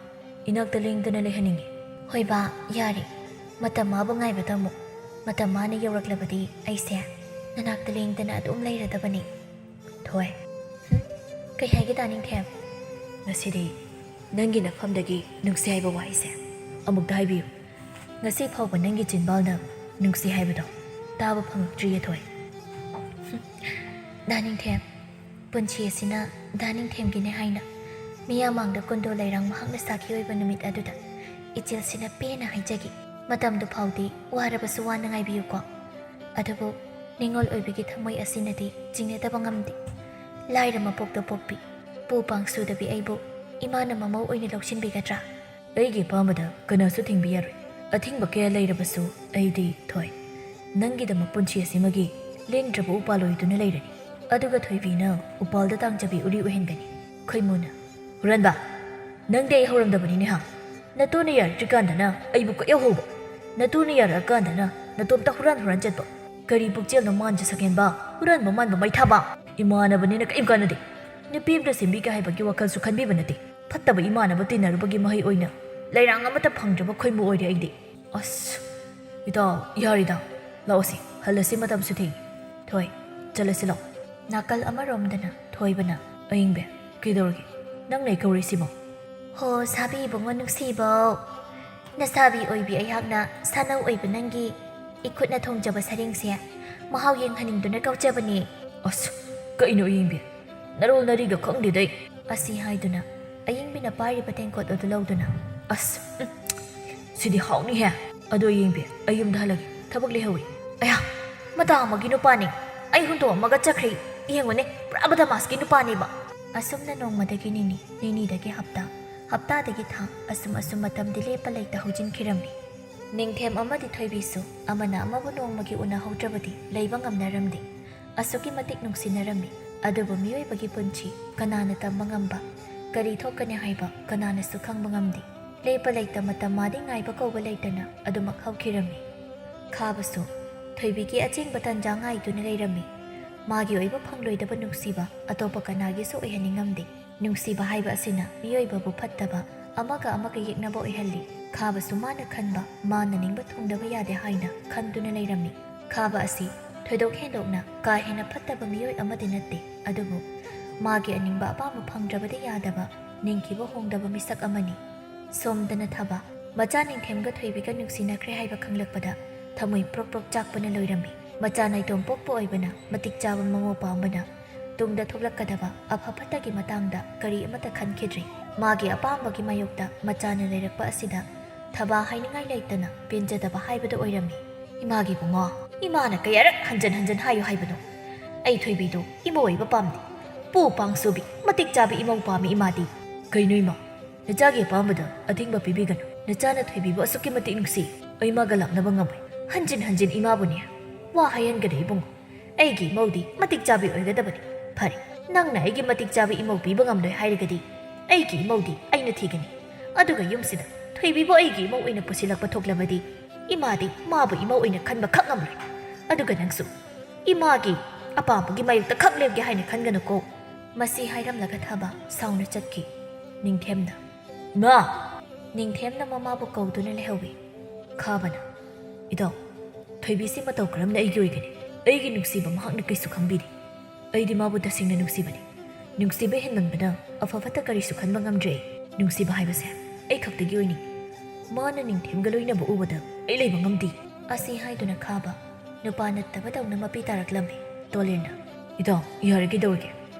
ꯏꯅꯥꯛꯇ ꯂꯦꯡꯗꯅ ꯂꯩꯍꯟꯅꯤꯡꯉꯤ꯫" "ꯍꯣꯏꯕ, ꯌꯥꯔꯦ꯫ ꯃꯇꯝ ꯃꯥꯕꯨ ꯉꯥꯏꯕ ꯇꯝꯃꯨ꯫ ꯃꯇꯝ ꯃꯥꯅ ꯌꯧꯔꯛꯂꯕꯗꯤ ꯑꯩꯁꯦ ꯅꯅꯥꯛꯇ ꯂꯦꯡꯗꯅ ꯑꯗꯨꯝ ꯂꯩꯔꯗꯕꯅꯤ꯫" "ꯊꯣꯏ꯫" "ꯍꯨꯝ? ꯀꯩ ꯍꯥꯏꯒꯦ ꯗꯥ ꯅꯤꯡꯊꯦꯝ?" "ꯉꯁꯤꯗꯤ ꯅꯪꯒꯤ ꯅꯐꯝꯗꯒꯤ ꯅꯨꯡꯁꯤ ꯍꯥꯏꯕ ꯋꯥꯍꯩꯁꯦ ꯑꯃꯨꯛꯇ ꯍꯥꯏꯕꯤꯌꯨ꯫ ꯉꯁꯤ ꯐꯥꯎꯕ ꯅꯪꯒꯤ ꯆꯤꯟꯕꯥꯜꯗ ꯅꯨꯡꯁꯤ ꯍꯥꯏꯕꯗꯣ ꯇꯥꯕ ꯐꯪꯉꯛꯇ꯭ꯔꯤꯌꯦ ꯊꯣꯏ꯫" "ꯍꯨꯝ, ꯗꯥ ꯅꯤꯡꯊꯦꯝ, ꯄꯨꯟꯁꯤ ꯑꯁꯤꯅ ꯗꯥ ꯅꯤꯡꯊꯦꯝꯒꯤꯅꯦ ꯍꯥꯏꯅ ꯃꯤꯌꯥꯝ ꯃꯥꯡꯗ ꯀꯨꯟꯗꯣ ꯂꯩꯔꯥꯡ ꯃꯍꯥꯛꯅ ꯁꯥꯈꯤ ꯑꯣꯏꯕ ꯅꯨꯃꯤꯠ ꯑꯗꯨꯗ ꯏꯆꯦꯜꯁꯤꯅ ꯄꯦꯟꯅ ꯍꯥꯏꯖꯒꯦ꯫ ꯃꯇꯝꯗꯨ ꯐꯥꯎꯗꯤ ꯋꯥꯔꯕꯁꯨ ꯋꯥꯅ ꯉꯥꯏꯕꯤꯌꯨꯀꯣ꯫ ꯑꯗꯨꯕꯨ ꯅꯤꯡꯉꯣꯜ ꯑꯣꯏꯕꯤꯒꯤ ꯊꯃꯣꯏ ꯑꯁꯤꯅꯗꯤ ꯆꯤꯡꯅꯗꯕ ꯉꯝꯗꯦ꯫ ꯂꯥꯏꯔ ꯃꯄꯣꯛꯇ ꯄꯣꯛꯄꯤ, ꯄꯨ ꯄꯥꯡ ꯁꯨꯗꯕꯤ ꯑꯩꯕꯨ ꯏꯃꯥꯅ ꯃꯃꯧ ꯑꯣꯏꯅ ꯂꯧꯁꯤꯟꯕꯤꯒꯗ꯭ꯔꯥ? ꯑꯩꯒꯤ ꯑꯄꯥꯝꯕꯗ ꯀꯅꯥꯁꯨ ꯊꯤꯡꯕ ꯌꯥꯔꯣꯏ꯫ ꯑꯊꯤꯡꯕ ꯀꯌꯥ ꯂꯩꯔꯕꯁꯨ ꯑꯩꯗꯤ ꯊꯣꯏ꯫ ꯅꯪꯒꯤꯗꯃꯛ ꯄꯨꯟꯁꯤ ꯑꯁꯤꯃꯒꯤ ꯂꯦꯡꯗ꯭ꯔꯕ ꯎꯄꯥꯜ ꯑꯣꯏꯗꯨꯅ ꯂꯩꯔꯅꯤ꯫ ꯑꯗꯨꯒ ꯊꯣꯏꯕꯤꯅ ꯎꯄꯥꯜꯗ ꯇꯥꯡꯖꯕꯤ ꯎꯔꯤ ꯑꯣꯏꯍꯟꯒꯅꯤ꯫ ꯈꯣꯏꯃꯨꯅ, "ꯍꯨꯔꯥꯟꯕ, ꯅꯪꯗꯤ ꯑꯩ ꯍꯧꯔꯝꯗꯕꯅꯤꯅꯦ ꯍꯥ? ꯅꯇꯨꯅ ꯌꯥꯔꯛꯇ꯭ꯔꯤꯀꯥꯟꯗꯅ ꯑꯩꯕꯨ ꯀꯣꯏꯍꯧ ꯍꯧꯕ꯫ ꯅꯇꯨꯅ ꯌꯥꯔꯛꯑꯀꯥꯟꯗꯅ ꯅꯇꯣꯝꯇ ꯍꯨꯔꯥꯟ ꯍꯨꯔꯥꯟ ꯆꯠꯄ꯫ ꯀꯔꯤ ꯄꯨꯛꯆꯦꯜꯅꯣ ꯃꯥꯟꯖ ꯁꯀꯦꯟꯕ, ꯍꯨꯔꯥꯟꯕ ꯃꯥꯟꯕ ꯃꯩꯊꯥꯕ꯫ ꯏꯃꯥꯟꯅꯕꯅꯤꯅ ꯀꯔꯤꯝ ꯀꯥꯟꯅꯗꯦ꯫ ꯅꯨꯄꯤ ꯑꯃꯇ ꯁꯦꯝꯕꯤꯒꯦ ꯍꯥꯏꯕꯒꯤ ꯋꯥꯈꯜꯁꯨ ꯈꯟꯕꯤꯕ ꯅꯠꯇꯦ꯫ ꯐꯠꯇꯕ ꯏꯃꯥꯟꯅꯕ ꯇꯤꯟꯅꯔꯨꯕꯒꯤ ꯃꯍꯩ ꯑꯣꯏꯅ ꯂꯩꯔꯥꯡ ꯑꯃꯇ ꯐꯪꯗ꯭ꯔꯕ ꯈꯣꯏꯃꯨ ꯑꯣꯏꯔꯦ ꯑꯩꯗꯤ꯫ ꯑꯁ, ꯏꯇꯥꯎ, ꯌꯥꯔꯦꯗ꯫ ꯂꯥꯛꯑꯣꯁꯦ, ꯍꯜꯂꯁꯤ, ꯃꯇꯝꯁꯨ ꯊꯦꯡꯉꯤ꯫ ꯊꯣꯏ, ꯆꯠꯂꯁꯤ ꯂꯥꯛꯑꯣ꯫" ꯅꯥꯀꯜ ꯑꯃꯔꯣꯝꯗꯅ ꯊꯣꯏꯕꯅ, "ꯑꯌꯤꯡꯕꯤ, ꯀꯩꯗꯧꯔꯒꯦ? ꯅꯪꯅ ꯑꯩ ꯀꯧꯔꯤꯁꯤꯕꯣ?" "ꯍꯣ, ꯁꯥꯕꯤ ꯏꯕꯨꯡꯉꯣ ꯅꯨꯡꯁꯤꯕꯧ꯫ ꯅꯁꯥꯕꯤ ꯑꯣꯏꯕꯤ ꯑꯩꯍꯥꯛꯅ ꯁꯥꯅꯧ ꯑꯣꯏꯕ ꯅꯪꯒꯤ ꯏꯈꯨꯠꯅ ꯊꯣꯡꯖꯕ ꯁꯔꯦꯡꯁꯦ ꯃꯍꯥꯎ ꯌꯦꯡꯍꯟꯅꯤꯡꯗꯨꯅ ꯀꯧꯖꯕꯅꯦ꯫" "ꯑꯁ, ꯀꯩꯅꯣ ꯑꯌꯤꯡꯕꯤ? ꯅꯔꯣꯜ ꯅꯔꯤꯒ ꯈꯪꯗꯦꯗ ꯑꯩ꯫" ꯑꯁꯤ ꯍꯥꯏꯗꯨꯅ ꯑꯌꯤꯡꯕꯤꯅ ꯄꯥꯏꯔꯤꯕ ꯇꯦꯡꯀꯣꯠ ꯑꯗꯨ ꯂꯧꯗꯨꯅ, "ꯑꯁ, ꯎꯝ, ꯁꯤꯗꯤ ꯍꯥꯎꯅꯤꯍꯦ꯫ ꯑꯗꯣ ꯑꯌꯤꯡꯕꯤ, ꯑꯩ ꯌꯨꯝꯗ ꯍꯜꯂꯒꯦ, ꯊꯕꯛ ꯂꯩꯍꯧꯋꯤ꯫" "ꯑꯌꯥ, ꯃꯇꯥ ꯑꯃꯒꯤ ꯅꯨꯄꯥꯅꯤ, ꯑꯩ ꯍꯨꯟꯗꯣꯛꯑꯝꯃꯒ ꯆꯠꯈ꯭ꯔꯦ꯫ ꯌꯦꯡꯉꯨꯅꯦ, ꯄꯨꯔꯥ ꯕꯗꯃꯥꯁꯀꯤ ꯅꯨꯄꯥꯅꯦꯕ꯫" ꯑꯁꯨꯝꯅ ꯅꯣꯡꯃꯗꯒꯤ ꯅꯤꯅꯤ, ꯅꯤꯅꯤꯗꯒꯤ ꯍꯞꯇꯥ, ꯍꯞꯇꯥꯗꯒꯤ ꯊꯥ, ꯑꯁꯨꯝ ꯑꯁꯨꯝ ꯃꯇꯝꯗꯤ ꯂꯦꯞꯄ ꯂꯩꯇ ꯍꯧꯖꯤꯟꯈꯤꯔꯝꯃꯤ꯫ ꯅꯤꯡꯊꯦꯝ ꯑꯃꯗꯤ ꯊꯣꯏꯕꯤꯁꯨ ꯑꯃꯅ ꯑꯃꯕꯨ ꯅꯣꯡꯃꯒꯤ ꯎꯅꯍꯧꯗ꯭ꯔꯕꯗꯤ ꯂꯩꯕ ꯉꯝꯅꯔꯝꯗꯦ꯫ ꯑꯁꯨꯛꯀꯤ ꯃꯇꯤꯛ ꯅꯨꯡꯁꯤꯅꯔꯝꯃꯤ꯫ ꯑꯗꯨꯕꯨ ꯃꯤꯑꯣꯏꯕꯒꯤ ꯄꯨꯟꯁꯤ ꯀꯅꯥꯅ ꯇꯝꯕ ꯉꯝꯕ? ꯀꯔꯤ ꯊꯣꯛꯀꯅꯤ ꯍꯥꯏꯕ ꯀꯅꯥꯅꯁꯨ ꯈꯪꯕ ꯉꯝꯗꯦ꯫ ꯂꯦꯞꯄ ꯂꯩꯇ ꯃꯇꯝ ꯃꯥꯗꯤ ꯉꯥꯏꯕ ꯀꯧꯕ ꯂꯩꯇꯅ ꯑꯗꯨꯃꯛ ꯍꯧꯈꯤꯔꯝꯃꯤ꯫ ꯈꯥꯕꯁꯨ ꯊꯣꯏꯕꯤꯒꯤ ꯑꯆꯦꯟꯕ ꯇꯟꯖꯥ ꯉꯥꯏꯗꯨꯅ ꯂꯩꯔꯝꯃꯤ꯫ ꯃꯥꯒꯤ ꯑꯣꯏꯕ ꯐꯪꯂꯣꯏꯗꯕ ꯅꯨꯡꯁꯤꯕ ꯑꯇꯣꯞꯄ ꯀꯅꯥꯒꯤꯁꯨ ꯑꯣꯏꯍꯟꯅꯤꯡꯉꯝꯗꯦ꯫ ꯅꯨꯡꯁꯤꯕ ꯍꯥꯏꯕ ꯑꯁꯤꯅ ꯃꯤꯑꯣꯏꯕꯕꯨ ꯐꯠꯇꯕ, ꯑꯃꯒ ꯑꯃꯒ ꯌꯦꯛꯅꯕ ꯑꯣꯏꯍꯜꯂꯤ꯫ ꯈꯥꯕꯁꯨ ꯃꯥꯅ ꯈꯟꯕ, ꯃꯥꯅ ꯅꯤꯡꯕ ꯊꯨꯡꯗꯕ ꯌꯥꯗꯦ ꯍꯥꯏꯅ ꯈꯟꯗꯨꯅ ꯂꯩꯔꯝꯃꯤ꯫ ꯈꯥꯕ ꯑꯁꯤ ꯊꯣꯏꯗꯣꯛ ꯍꯦꯟꯗꯣꯛꯅ ꯀꯥ ꯍꯦꯟꯅ ꯐꯠꯇꯕ ꯃꯤꯑꯣꯏ ꯑꯃꯗꯤ ꯅꯠꯇꯦ, ꯑꯗꯨꯕꯨ ꯃꯥꯒꯤ ꯑꯅꯤꯡꯕ ꯑꯄꯥꯝꯕ ꯐꯪꯗ꯭ꯔꯕꯗꯤ ꯌꯥꯗꯕ, ꯅꯤꯡꯈꯤꯕ ꯍꯣꯡꯗꯕ ꯃꯤꯁꯛ ꯑꯃꯅꯤ꯫ ꯁꯣꯝꯗꯅ ꯊꯕ, ꯃꯆꯥ ꯅꯤꯡꯊꯦꯝꯒ ꯊꯣꯏꯕꯤꯒ ꯅꯨꯡꯁꯤꯅꯈ꯭ꯔꯦ ꯍꯥꯏꯕ ꯈꯪꯂꯛꯄꯗ ꯊꯃꯣꯏ ꯄ꯭ꯔꯣꯛ ꯄ꯭ꯔꯣꯛ ꯆꯥꯛꯄꯅ ꯂꯣꯏꯔꯝꯃꯤ꯫ ꯃꯆꯥ ꯅꯥꯏꯇꯣꯝ ꯄꯣꯛꯄ ꯑꯣꯏꯕꯅ ꯃꯇꯤꯛ ꯆꯥꯕ ꯃꯃꯧ ꯄꯥꯝꯕꯅ ꯇꯨꯡꯗ ꯊꯣꯛꯂꯛꯀꯗꯕ ꯑꯐ ꯐꯠꯇꯒꯤ ꯃꯇꯥꯡꯗ ꯀꯔꯤ ꯑꯃꯠꯇ ꯈꯟꯈꯤꯗ꯭ꯔꯤ꯫ ꯃꯥꯒꯤ ꯑꯄꯥꯝꯕꯒꯤ ꯃꯥꯌꯣꯛꯇ ꯃꯆꯥꯅ ꯂꯩꯔꯛꯄ ꯑꯁꯤꯗ ꯊꯕꯥ ꯍꯥꯏꯅꯤꯡꯉꯥꯏ ꯂꯩꯇꯅ ꯄꯦꯟꯖꯗꯕ ꯍꯥꯏꯕꯗꯨ ꯑꯣꯏꯔꯝꯃꯤ꯫ "ꯏꯃꯥꯒꯤ ꯏꯕꯨꯡꯉꯣ, ꯏꯃꯥꯅ ꯀꯌꯥꯔꯛ ꯍꯟꯖꯟ ꯍꯟꯖꯟ ꯍꯥꯏꯌꯨ ꯍꯥꯏꯕꯅꯣ? ꯑꯩ ꯊꯣꯏꯕꯤꯗꯨ ꯏꯃꯧ ꯑꯣꯏꯕ ꯄꯥꯝꯗꯦ꯫ ꯄꯨ ꯄꯥꯡꯁꯨꯕꯤ, ꯃꯇꯤꯛ ꯆꯥꯕꯤ ꯏꯃꯧ ꯄꯥꯝꯃꯤ ꯏꯃꯥꯗꯤ꯫" "ꯀꯩꯅꯣ ꯏꯃꯥ? ꯅꯆꯥꯒꯤ ꯑꯄꯥꯝꯕꯗ ꯑꯊꯤꯡꯕ ꯄꯤꯕꯤꯒꯅꯨ꯫ ꯅꯆꯥꯅ ꯊꯣꯏꯕꯤꯕꯨ ꯑꯁꯨꯛꯀꯤ ꯃꯇꯤꯛ ꯅꯨꯡꯁꯤ꯫ ꯑꯩ ꯃꯥꯒ ꯂꯥꯞꯅꯕ ꯉꯝꯃꯣꯏ꯫ ꯍꯟꯖꯤꯟ ꯍꯟꯖꯤꯟ ꯏꯃꯥꯕꯨꯅꯦ ꯋꯥ ꯍꯥꯏꯍꯟꯒꯅꯨ ꯏꯕꯨꯡꯉꯣ꯫ ꯑꯩꯒꯤ ꯏꯃꯧꯗꯤ ꯃꯇꯤꯛ ꯆꯥꯕꯤ ꯑꯣꯏꯒꯗꯕꯅꯤ꯫ ꯐꯔꯦ, ꯅꯪꯅ ꯑꯩꯒꯤ ꯃꯇꯤꯛ ꯆꯥꯕꯤ ꯏꯃꯧ ꯄꯤꯕ ꯉꯝꯂꯣꯏ ꯍꯥꯏꯔꯒꯗꯤ ꯑꯩꯒꯤ ꯏꯃꯧꯗꯤ ꯑꯩꯅ ꯊꯤꯒꯅꯤ꯫ ꯑꯗꯨꯒ ꯌꯨꯝꯁꯤꯗ ꯊꯣꯏꯕꯤꯕꯨ ꯑꯩꯒꯤ ꯏꯃꯧ ꯑꯣꯏꯅ ꯄꯨꯁꯤꯜꯂꯛꯄ ꯊꯣꯛꯂꯕꯗꯤ ꯏꯃꯥꯗꯤ ꯃꯥꯕꯨ ꯏꯃꯧ ꯑꯣꯏꯅ ꯈꯟꯕ ꯈꯛ ꯉꯝꯂꯣꯏ꯫ ꯑꯗꯨꯒ ꯅꯪꯁꯨ ꯏꯃꯥꯒꯤ ꯑꯄꯥꯝꯕꯒꯤ ꯃꯥꯌꯣꯛꯇ ꯈꯛ ꯂꯦꯞꯀꯦ ꯍꯥꯏꯅ ꯈꯟꯒꯅꯨꯀꯣ꯫" ꯃꯁꯤ ꯍꯥꯏꯔꯝꯂꯒ ꯊꯕ ꯁꯥꯎꯅ ꯆꯠꯈꯤ꯫ ꯅꯤꯡꯊꯦꯝꯅ, "ꯏꯃꯥ!" ꯅꯤꯡꯊꯦꯝꯅ ꯃꯃꯥꯕꯨ ꯀꯧꯗꯨꯅ ꯂꯩꯍꯧꯏ꯫ ꯈꯥꯕꯅ, "ꯏꯇꯥꯎ, ꯊꯣꯏꯕꯤꯁꯤ ꯃꯇꯧ ꯀꯔꯝꯅ ꯑꯩꯒꯤ ꯑꯣꯏꯒꯅꯤ? ꯑꯩꯒꯤ ꯅꯨꯡꯁꯤꯕ ꯃꯍꯥꯛꯅ ꯀꯩꯁꯨ ꯈꯪꯕꯤꯗꯦ꯫ ꯑꯩꯗꯤ ꯃꯥꯕꯨ ꯇꯁꯦꯡꯅ ꯅꯨꯡꯁꯤꯕꯅꯤ꯫ ꯅꯨꯡꯁꯤꯕ ꯍꯦꯟꯃꯟꯕꯅ ꯑꯐ ꯐꯠꯇ ꯀꯔꯤꯁꯨ ꯈꯟꯕ ꯉꯝꯗ꯭ꯔꯦ ꯑꯩ꯫ ꯅꯨꯡꯁꯤꯕ ꯍꯥꯏꯕꯁꯦ ꯑꯩ ꯈꯛꯇꯒꯤ ꯑꯣꯏꯅꯤꯡꯏ꯫ ꯃꯥꯅ ꯅꯤꯡꯊꯦꯝꯒ ꯂꯣꯏꯅꯕ ꯎꯕꯗ ꯑꯩ ꯂꯩꯕ ꯉꯝꯗꯦ꯫" ꯑꯁꯤ ꯍꯥꯏꯗꯨꯅ ꯈꯥꯕ ꯅꯨꯄꯥ ꯅꯠꯇꯕꯗꯧꯅ ꯃꯄꯤ ꯇꯥꯔꯛꯂꯝꯃꯤ꯫ ꯇꯣꯂꯦꯟꯅ, "ꯏꯇꯥꯎ, ꯌꯥꯔꯦ, ꯀꯩꯗꯧꯔꯒꯦ?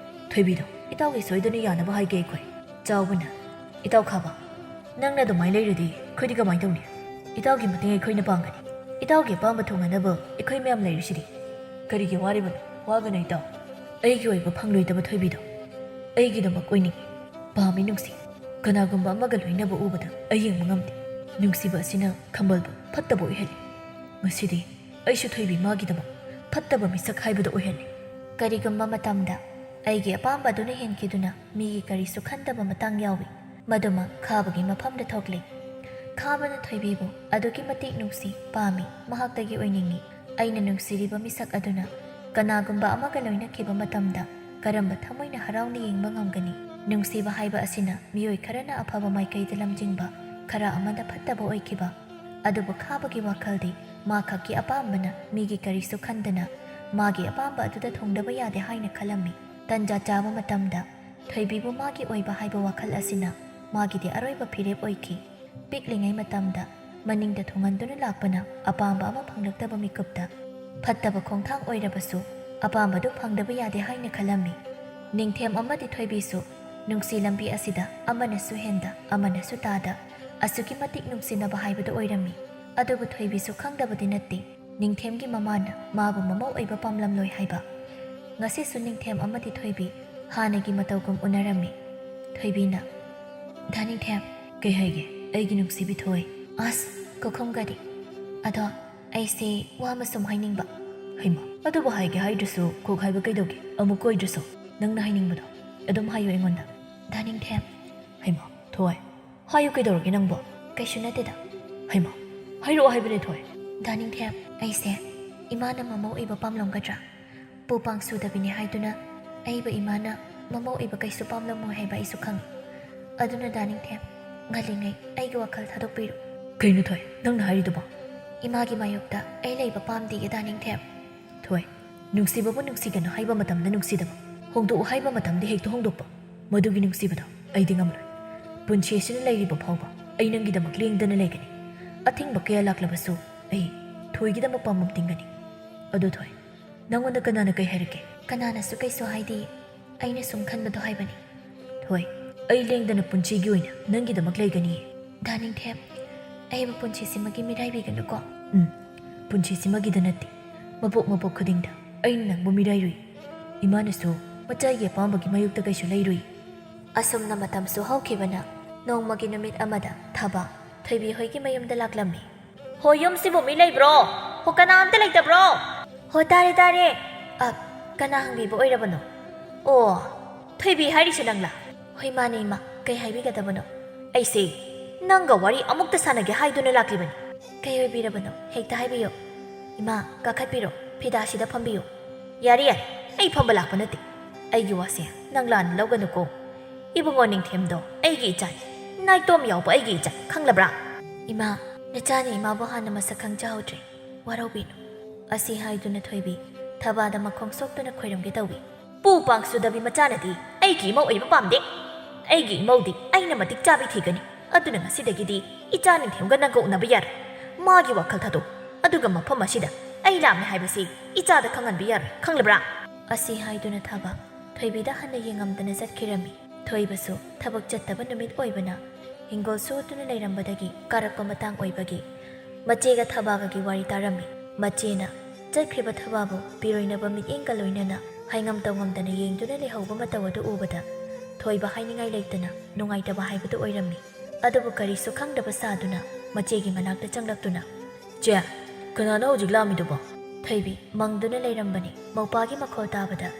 ꯊꯣꯏꯕꯤꯗꯣ ꯏꯇꯥꯎꯒꯤ ꯁꯣꯏꯗꯅ ꯌꯥꯅꯕ ꯍꯥꯏꯒꯦ ꯑꯩꯈꯣꯏ꯫" ꯆꯥꯎꯕꯅ, "ꯏꯇꯥꯎ ꯈꯥꯕ, ꯅꯪꯅ ꯑꯗꯨꯃꯥꯏꯅ ꯂꯩꯔꯗꯤ ꯑꯩꯈꯣꯏꯗꯤ ꯀꯃꯥꯏꯅ ꯇꯧꯅꯤ? ꯏꯇꯥꯎꯒꯤ ꯃꯇꯦꯡ ꯑꯩꯈꯣꯏꯅ ꯄꯥꯡꯒꯅꯤ꯫ ꯏꯇꯥꯎꯒꯤ ꯑꯄꯥꯝꯕ ꯊꯨꯡꯅꯅꯕ ꯑꯩꯈꯣꯏ ꯃꯌꯥꯝ ꯂꯩꯔꯤꯁꯤꯗꯤ꯫ ꯀꯔꯤꯒꯤ ꯋꯥꯔꯤꯕꯅꯣ? ꯋꯥꯒꯅꯨ ꯏꯇꯥꯎ꯫ ꯑꯩꯒꯤ ꯑꯣꯏꯕ ꯐꯪꯂꯣꯏꯗꯕ ꯊꯣꯏꯕꯤꯗꯣ ꯑꯩꯒꯤꯗꯃꯛ ꯑꯣꯏꯅꯤꯡꯏ, ꯄꯥꯝꯃꯤ ꯅꯨꯡꯁꯤ꯫ ꯀꯅꯥꯒꯨꯝꯕ ꯑꯃꯒ ꯂꯣꯏꯅꯕ ꯎꯕꯗ ꯑꯩ ꯌꯦꯡꯕ ꯉꯝꯗꯦ꯫ ꯅꯨꯡꯁꯤꯕ ꯑꯁꯤꯅ ꯈꯝꯕꯜꯕꯨ ꯐꯠꯇꯕ ꯑꯣꯏꯍꯜꯂꯤ꯫ ꯉꯁꯤꯗꯤ ꯑꯩꯁꯨ ꯊꯣꯏꯕꯤ ꯃꯥꯒꯤꯗꯃꯛ ꯐꯠꯇꯕ ꯃꯤꯁꯛ ꯍꯥꯏꯕꯗꯨ ꯑꯣꯏꯍꯜꯂꯤ꯫" ꯀꯔꯤꯒꯨꯝꯕ ꯃꯇꯝꯗ ꯑꯩꯒꯤ ꯑꯄꯥꯝꯕ ꯑꯗꯨꯅ ꯍꯦꯟꯈꯤꯗꯨꯅ ꯃꯤꯒꯤ ꯀꯔꯤꯁꯨ ꯈꯟꯗꯕ ꯃꯇꯥꯡ ꯌꯥꯎꯏ꯫ ꯃꯗꯨꯃꯛ ꯈꯥꯕꯒꯤ ꯃꯐꯝꯗ ꯊꯣꯛꯂꯤ꯫ ꯈꯥꯕꯅ ꯊꯣꯏꯕꯤꯕꯨ ꯑꯗꯨꯛꯀꯤ ꯃꯇꯤꯛ ꯅꯨꯡꯁꯤ, ꯄꯥꯝꯃꯤ, ꯃꯍꯥꯛꯇꯒꯤ ꯑꯣꯏꯅꯤꯡꯏ꯫ ꯑꯩꯅ ꯅꯨꯡꯁꯤꯔꯤꯕ ꯃꯤꯁꯛ ꯑꯗꯨꯅ ꯀꯅꯥꯒꯨꯝꯕ ꯑꯃꯒ ꯂꯣꯏꯅꯈꯤꯕ ꯃꯇꯝꯗ ꯀꯔꯝꯕ ꯊꯃꯣꯏꯅ ꯍꯔꯥꯎꯅ ꯌꯦꯡꯕ ꯉꯝꯒꯅꯤ? ꯅꯨꯡꯁꯤꯕ ꯍꯥꯏꯕ ꯑꯁꯤꯅ ꯃꯤꯑꯣꯏ ꯈꯔꯅ ꯑꯐꯕ ꯃꯥꯏꯀꯩꯗ ꯂꯝꯖꯤꯡꯕ, ꯈꯔ ꯑꯃꯅ ꯐꯠꯇꯕ ꯑꯣꯏꯈꯤꯕ꯫ ꯑꯗꯨꯕꯨ ꯈꯥꯕꯒꯤ ꯋꯥꯈꯜꯗꯤ ꯃꯥ ꯈꯛꯀꯤ ꯑꯄꯥꯝꯕꯅ ꯃꯤꯒꯤ ꯀꯔꯤꯁꯨ ꯈꯟꯗꯅ ꯃꯥꯒꯤ ꯑꯄꯥꯝꯕ ꯑꯗꯨꯗ ꯊꯨꯡꯗꯕ ꯌꯥꯗꯦ ꯍꯥꯏꯅ ꯈꯜꯂꯝꯃꯤ꯫ ꯇꯟꯖꯥ ꯆꯥꯕ ꯃꯇꯝꯗ ꯊꯣꯏꯕꯤꯕꯨ ꯃꯥꯒꯤ ꯑꯣꯏꯕ ꯍꯥꯏꯕ ꯋꯥꯈꯜ ꯑꯁꯤꯅ ꯃꯥꯒꯤꯗꯤ ꯑꯔꯣꯏꯕ ꯐꯤꯔꯦꯞ ꯑꯣꯏꯈꯤ꯫ ꯄꯤꯛꯂꯤꯉꯩ ꯃꯇꯝꯗ ꯃꯅꯤꯡꯗ ꯊꯨꯡꯍꯟꯗꯨꯅ ꯂꯥꯛꯄꯅ ꯑꯄꯥꯝꯕ ꯑꯃ ꯐꯪꯂꯛꯇꯕ ꯃꯤꯀꯨꯞꯇ ꯐꯠꯇꯕ ꯈꯣꯡꯊꯥꯡ ꯑꯣꯏꯔꯕꯁꯨ ꯑꯄꯥꯝꯕꯗꯨ ꯐꯪꯗꯕ ꯌꯥꯗꯦ ꯍꯥꯏꯅ ꯈꯜꯂꯝꯃꯤ꯫ ꯅꯤꯡꯊꯦꯝ ꯑꯃꯗꯤ ꯊꯣꯏꯕꯤꯁꯨ ꯅꯨꯡꯁꯤ ꯂꯝꯕꯤ ꯑꯁꯤꯗ ꯑꯃꯅꯁꯨ ꯍꯦꯟꯗ ꯑꯃꯅꯁꯨ ꯇꯥꯗ ꯑꯁꯨꯛꯀꯤ ꯃꯇꯤꯛ ꯅꯨꯡꯁꯤꯅꯕ ꯍꯥꯏꯕꯗꯨ ꯑꯣꯏꯔꯝꯃꯤ꯫ ꯑꯗꯨꯕꯨ ꯊꯣꯏꯕꯤꯁꯨ ꯈꯪꯗꯕꯗꯤ ꯅꯠꯇꯦ, ꯅꯤꯡꯊꯦꯝꯒꯤ ꯃꯃꯥꯅ ꯃꯥꯕꯨ ꯃꯃꯧ ꯑꯣꯏꯕ ꯄꯥꯝꯂꯝꯂꯣꯏ ꯍꯥꯏꯕ꯫ ꯉꯁꯤꯁꯨ ꯅꯤꯡꯊꯦꯝ ꯑꯃꯗꯤ ꯊꯣꯏꯕꯤ ꯍꯥꯟꯅꯒꯤ ꯃꯇꯧꯒꯨꯝ ꯎꯅꯔꯝꯃꯤ꯫ ꯊꯣꯏꯕꯤꯅ, "ꯗꯥ ꯅꯤꯡꯊꯦꯝ꯫" "ꯀꯩ ꯍꯥꯏꯒꯦ ꯑꯩꯒꯤ ꯅꯨꯡꯁꯤꯕꯤ ꯊꯣꯏ?" "ꯑꯁ, ꯀꯣꯈꯨꯝꯒꯗꯤ꯫ ꯑꯗꯣ ꯑꯩꯁꯦ ꯋꯥ ꯑꯃ ꯁꯨꯝ ꯍꯥꯏꯅꯤꯡꯕ꯫" "ꯍꯩꯃꯥ, ꯑꯗꯨꯕꯨ ꯍꯥꯏꯒꯦ ꯍꯥꯏꯗ꯭ꯔꯁꯨ ꯀꯣꯛ ꯍꯥꯏꯕ ꯀꯩꯗꯧꯒꯦ? ꯑꯃꯨꯛ ꯀꯣꯏꯗ꯭ꯔꯁꯨ ꯅꯪꯅ ꯍꯥꯏꯅꯤꯡꯕꯗꯣ ꯑꯗꯨꯝ ꯍꯥꯏꯌꯨ ꯑꯩꯉꯣꯟꯗ꯫" "ꯗꯥ ꯅꯤꯡꯊꯦꯝ꯫" "ꯍꯩꯃꯥ, ꯊꯣꯏ, ꯍꯥꯏꯌꯨ ꯀꯩꯗꯧꯔꯒꯦ ꯅꯪꯕꯣ?" "ꯀꯩꯁꯨ ꯅꯠꯇꯦꯗ꯫" "ꯍꯩꯃꯥ, ꯍꯥꯏꯔꯛꯑꯣ ꯍꯥꯏꯕꯅꯦ ꯊꯣꯏ꯫" "ꯗꯥ ꯅꯤꯡꯊꯦꯝ, ꯑꯩꯁꯦ ꯏꯃꯥꯅ ꯃꯃꯧ ꯑꯣꯏꯕ ꯄꯥꯝꯂꯝꯒꯗ꯭ꯔꯥ? ꯄꯨ ꯄꯥꯡ ꯁꯨꯗꯕꯤꯅꯤ ꯍꯥꯏꯗꯨꯅ ꯑꯩꯕꯨ ꯏꯃꯥꯅ ꯃꯃꯧ ꯑꯣꯏꯕ ꯀꯩꯁꯨ ꯄꯥꯝꯂꯝꯃꯣꯏ ꯍꯥꯏꯕ ꯑꯩꯁꯨ ꯈꯪꯏ꯫ ꯑꯗꯨꯅ ꯗꯥ ꯅꯤꯡꯊꯦꯝ, ꯉꯜꯂꯤꯉꯩ ꯑꯩꯒꯤ ꯋꯥꯈꯜ ꯊꯥꯗꯣꯛꯄꯤꯔꯣ꯫" "ꯀꯩꯅꯣ ꯊꯣꯏ, ꯅꯪꯅ ꯍꯥꯏꯔꯤꯗꯨꯕꯣ?" "ꯏꯃꯥꯒꯤ ꯃꯥꯌꯣꯛꯇ ꯑꯩ ꯂꯩꯕ ꯄꯥꯝꯗꯤꯌꯦ ꯗꯥ ꯅꯤꯡꯊꯦꯝ꯫" "ꯊꯣꯏ, ꯅꯨꯡꯁꯤꯕꯕꯨ ꯅꯨꯡꯁꯤꯒꯅꯨ ꯍꯥꯏꯕ ꯃꯇꯝꯗ ꯅꯨꯡꯁꯤꯗꯕ, ꯍꯣꯡꯗꯣꯛꯎ ꯍꯥꯏꯕ ꯃꯇꯝꯗ ꯍꯦꯛꯇ ꯍꯣꯡꯗꯣꯛꯄ, ꯃꯗꯨꯒꯤ ꯅꯨꯡꯁꯤꯕꯗꯣ ꯑꯩꯗꯤ ꯉꯝꯂꯣꯏ꯫ ꯄꯨꯟꯁꯤ ꯑꯁꯤꯅ ꯂꯩꯔꯤꯕ ꯐꯥꯎꯕ ꯑꯩ ꯅꯪꯒꯤꯗꯃꯛ ꯂꯦꯡꯗꯅ ꯂꯩꯒꯅꯤ꯫ ꯑꯊꯤꯡꯕ ꯀꯌꯥ ꯂꯥꯛꯂꯕꯁꯨ ꯑꯩ ꯊꯣꯏꯒꯤꯗꯃꯛ ꯄꯥꯝꯕꯝ ꯇꯤꯡꯒꯅꯤ꯫ ꯑꯗꯨ ꯊꯣꯏ, ꯅꯪꯉꯣꯟꯗ ꯀꯅꯥꯅ ꯀꯩ ꯍꯥꯏꯔꯛꯀꯦ?" "ꯀꯅꯥꯅꯁꯨ ꯀꯩꯁꯨ ꯍꯥꯏꯗꯦ, ꯑꯩꯅ ꯁꯨꯝ ꯈꯟꯕꯗꯣ ꯍꯥꯏꯕꯅꯤ꯫" "ꯊꯣꯏ, ꯑꯩ ꯂꯦꯡꯗꯅ ꯄꯨꯟꯁꯤꯒꯤ ꯑꯣꯏꯅ ꯅꯪꯒꯤꯗꯃꯛ ꯂꯩꯒꯅꯤꯌꯦ꯫" "ꯗꯥ ꯅꯤꯡꯊꯦꯝ, ꯑꯩꯕꯨ ꯄꯨꯟꯁꯤꯁꯤꯃꯒꯤ ꯃꯤꯔꯥꯏꯕꯤꯒꯅꯨꯀꯣ꯫" "ꯎꯝ, ꯄꯨꯟꯁꯤꯁꯤꯃꯒꯤꯗ ꯅꯠꯇꯦ, ꯃꯄꯣꯛ ꯃꯄꯣꯛ ꯈꯨꯗꯤꯡꯗ ꯑꯩꯅ ꯅꯪꯕꯨ ꯃꯤꯔꯥꯏꯔꯨꯏ꯫ ꯏꯃꯥꯅꯁꯨ ꯃꯆꯥꯒꯤ ꯑꯄꯥꯝꯕꯒꯤ ꯃꯥꯌꯣꯛꯇ ꯀꯩꯁꯨ ꯂꯩꯔꯨꯏ꯫" ꯑꯁꯨꯝꯅ ꯃꯇꯝꯁꯨ ꯍꯧꯈꯤꯕꯅ ꯅꯣꯡꯃꯒꯤ ꯅꯨꯃꯤꯠ ꯑꯃꯗ ꯊꯕ ꯊꯣꯏꯕꯤ ꯍꯣꯏꯒꯤ ꯃꯌꯨꯝꯗ ꯂꯥꯛꯂꯝꯃꯤ꯫ "ꯍꯣ, ꯌꯨꯝꯁꯤꯕꯨ ꯃꯤ ꯂꯩꯕ꯭ꯔꯣ? ꯍꯣ, ꯀꯅꯥ ꯑꯝꯇ ꯂꯩꯇꯕ꯭ꯔꯣ?" "ꯍꯣ, ꯇꯥꯔꯦ, ꯇꯥꯔꯦ꯫ ꯑ, ꯀꯅꯥ ꯍꯪꯕꯤꯕ ꯑꯣꯏꯔꯕꯅꯣ?" "ꯑꯣ, ꯊꯣꯏꯕꯤ ꯍꯥꯏꯔꯤꯁꯦ ꯅꯪꯂꯥ?" "ꯍꯣꯏ, ꯃꯥꯅꯦ, ꯏꯃꯥ꯫ ꯀꯩ ꯍꯥꯏꯕꯤꯒꯗꯕꯅꯣ?" "ꯑꯩꯁꯦ ꯅꯪꯒ ꯋꯥꯔꯤ ꯑꯃꯨꯛꯇ ꯁꯥꯟꯅꯒꯦ ꯍꯥꯏꯗꯨꯅ ꯂꯥꯛꯂꯤꯕꯅꯤ꯫" "ꯀꯩ ꯑꯣꯏꯕꯤꯔꯕꯅꯣ? ꯍꯦꯛꯇ ꯍꯥꯏꯕꯤꯌꯨ꯫" "ꯏꯃꯥ, ꯀꯥꯈꯠꯄꯤꯔꯣ꯫ ꯐꯤꯗꯥꯁꯤꯗ ꯐꯝꯕꯤꯌꯨ꯫" "ꯌꯥꯔꯦ, ꯌꯥꯔꯦ꯫ ꯑꯩ ꯐꯝꯕ ꯂꯥꯛꯄ ꯅꯠꯇꯦ꯫ ꯑꯩꯒꯤ ꯋꯥꯁꯦ ꯅꯪ ꯂꯥꯟꯅ ꯂꯧꯒꯅꯨꯀꯣ꯫ ꯏꯕꯨꯡꯉꯣ ꯅꯤꯡꯊꯦꯝꯗꯣ ꯑꯩꯒꯤ ꯏꯆꯥꯅꯤ꯫ ꯅꯥꯏꯇꯣꯝ ꯌꯥꯎꯕ ꯑꯩꯒꯤ ꯏꯆꯥ, ꯈꯪꯂꯕ꯭ꯔꯥ?" "ꯏꯃꯥ, ꯅꯆꯥꯅ ꯏꯃꯥꯕꯨ ꯍꯥꯟꯅ ꯃꯁꯛ ꯈꯪꯖꯍꯧꯗ꯭ꯔꯦ꯫ ꯋꯥꯔꯧꯕꯤꯅꯨ꯫" ꯑꯁꯤ ꯍꯥꯏꯗꯨꯅ ꯊꯣꯏꯕꯤ ꯊꯕꯥꯗ ꯃꯈꯣꯡ ꯁꯣꯛꯇꯨꯅ ꯈꯣꯏꯔꯝꯒꯦ ꯇꯧꯏ꯫ "ꯄꯨ ꯄꯥꯡ ꯁꯨꯗꯕꯤ ꯃꯆꯥꯅꯗꯤ ꯑꯩꯒꯤ ꯏꯃꯧ ꯑꯣꯏꯕ ꯄꯥꯝꯗꯦ꯫ ꯑꯩꯒꯤ ꯏꯃꯧꯗꯤ ꯑꯩꯅ ꯃꯇꯤꯛ ꯆꯥꯕꯤ ꯊꯤꯒꯅꯤ꯫ ꯑꯗꯨꯅ ꯉꯁꯤꯗꯒꯤꯗꯤ ꯏꯆꯥ ꯅꯤꯡꯊꯦꯝꯒ ꯅꯪꯒ ꯎꯅꯕ ꯌꯥꯔꯣꯏ꯫ ꯃꯥꯒꯤ ꯋꯥꯈꯜ ꯊꯥꯗꯣꯛ꯫ ꯑꯗꯨꯒ ꯃꯐꯝ ꯑꯁꯤꯗ ꯑꯩ ꯂꯥꯝꯃꯦ ꯍꯥꯏꯕꯁꯤ ꯏꯆꯥꯗ ꯈꯪꯍꯟꯕ ꯌꯥꯔꯣꯏ, ꯈꯪꯂꯕ꯭ꯔꯥ?" ꯑꯁꯤ ꯍꯥꯏꯗꯨꯅ ꯊꯕ ꯊꯣꯏꯕꯤꯗ ꯍꯟꯅ ꯌꯦꯡꯉꯝꯗꯅ ꯆꯠꯈꯤꯔꯝꯃꯤ꯫ ꯊꯣꯏꯕꯁꯨ ꯊꯕꯛ ꯆꯠꯇꯕ ꯅꯨꯃꯤꯠ ꯑꯣꯏꯕꯅ ꯍꯤꯡꯒꯣꯜ ꯁꯨꯗꯨꯅ ꯂꯩꯔꯝꯕꯗꯒꯤ ꯀꯥꯔꯛꯄ ꯃꯇꯥꯡ ꯑꯣꯏꯕꯒꯤ ꯃꯆꯦꯒ ꯊꯕꯥꯒꯒꯤ ꯋꯥꯔꯤ ꯇꯥꯔꯝꯃꯤ꯫ ꯃꯆꯦꯅ ꯆꯠꯈ꯭ꯔꯤꯕ ꯊꯕꯥꯕꯨ ꯄꯤꯔꯣꯏꯅꯕ ꯃꯤꯠꯌꯦꯡꯒ ꯂꯣꯏꯅꯅ ꯍꯥꯏꯉꯝ ꯇꯧꯉꯝꯗꯅ ꯌꯦꯡꯗꯨꯅ ꯂꯩꯍꯧꯕ ꯃꯇꯧ ꯑꯗꯨ ꯎꯕꯗ ꯊꯣꯏꯕ ꯍꯥꯏꯅꯤꯡꯉꯥꯏ ꯂꯩꯇꯅ ꯅꯨꯡꯉꯥꯏꯇꯕ ꯍꯥꯏꯕꯗꯨ ꯑꯣꯏꯔꯝꯃꯤ꯫ ꯑꯗꯨꯕꯨ ꯀꯔꯤꯁꯨ ꯈꯪꯗꯕ ꯁꯥꯗꯨꯅ ꯃꯆꯦꯒꯤ ꯃꯅꯥꯛꯇ ꯆꯪꯂꯛꯇꯨꯅ, "ꯆꯦ, ꯀꯅꯥꯅꯣ ꯍꯧꯖꯤꯛ ꯂꯥꯝꯃꯤꯗꯨꯕꯣ?" ꯊꯣꯏꯕꯤ ꯃꯪꯗꯨꯅ ꯂꯩꯔꯝꯕꯅꯤ꯫ ꯃꯧꯄꯥꯒꯤ ꯃꯈꯣꯜ ꯇꯥꯕꯗ,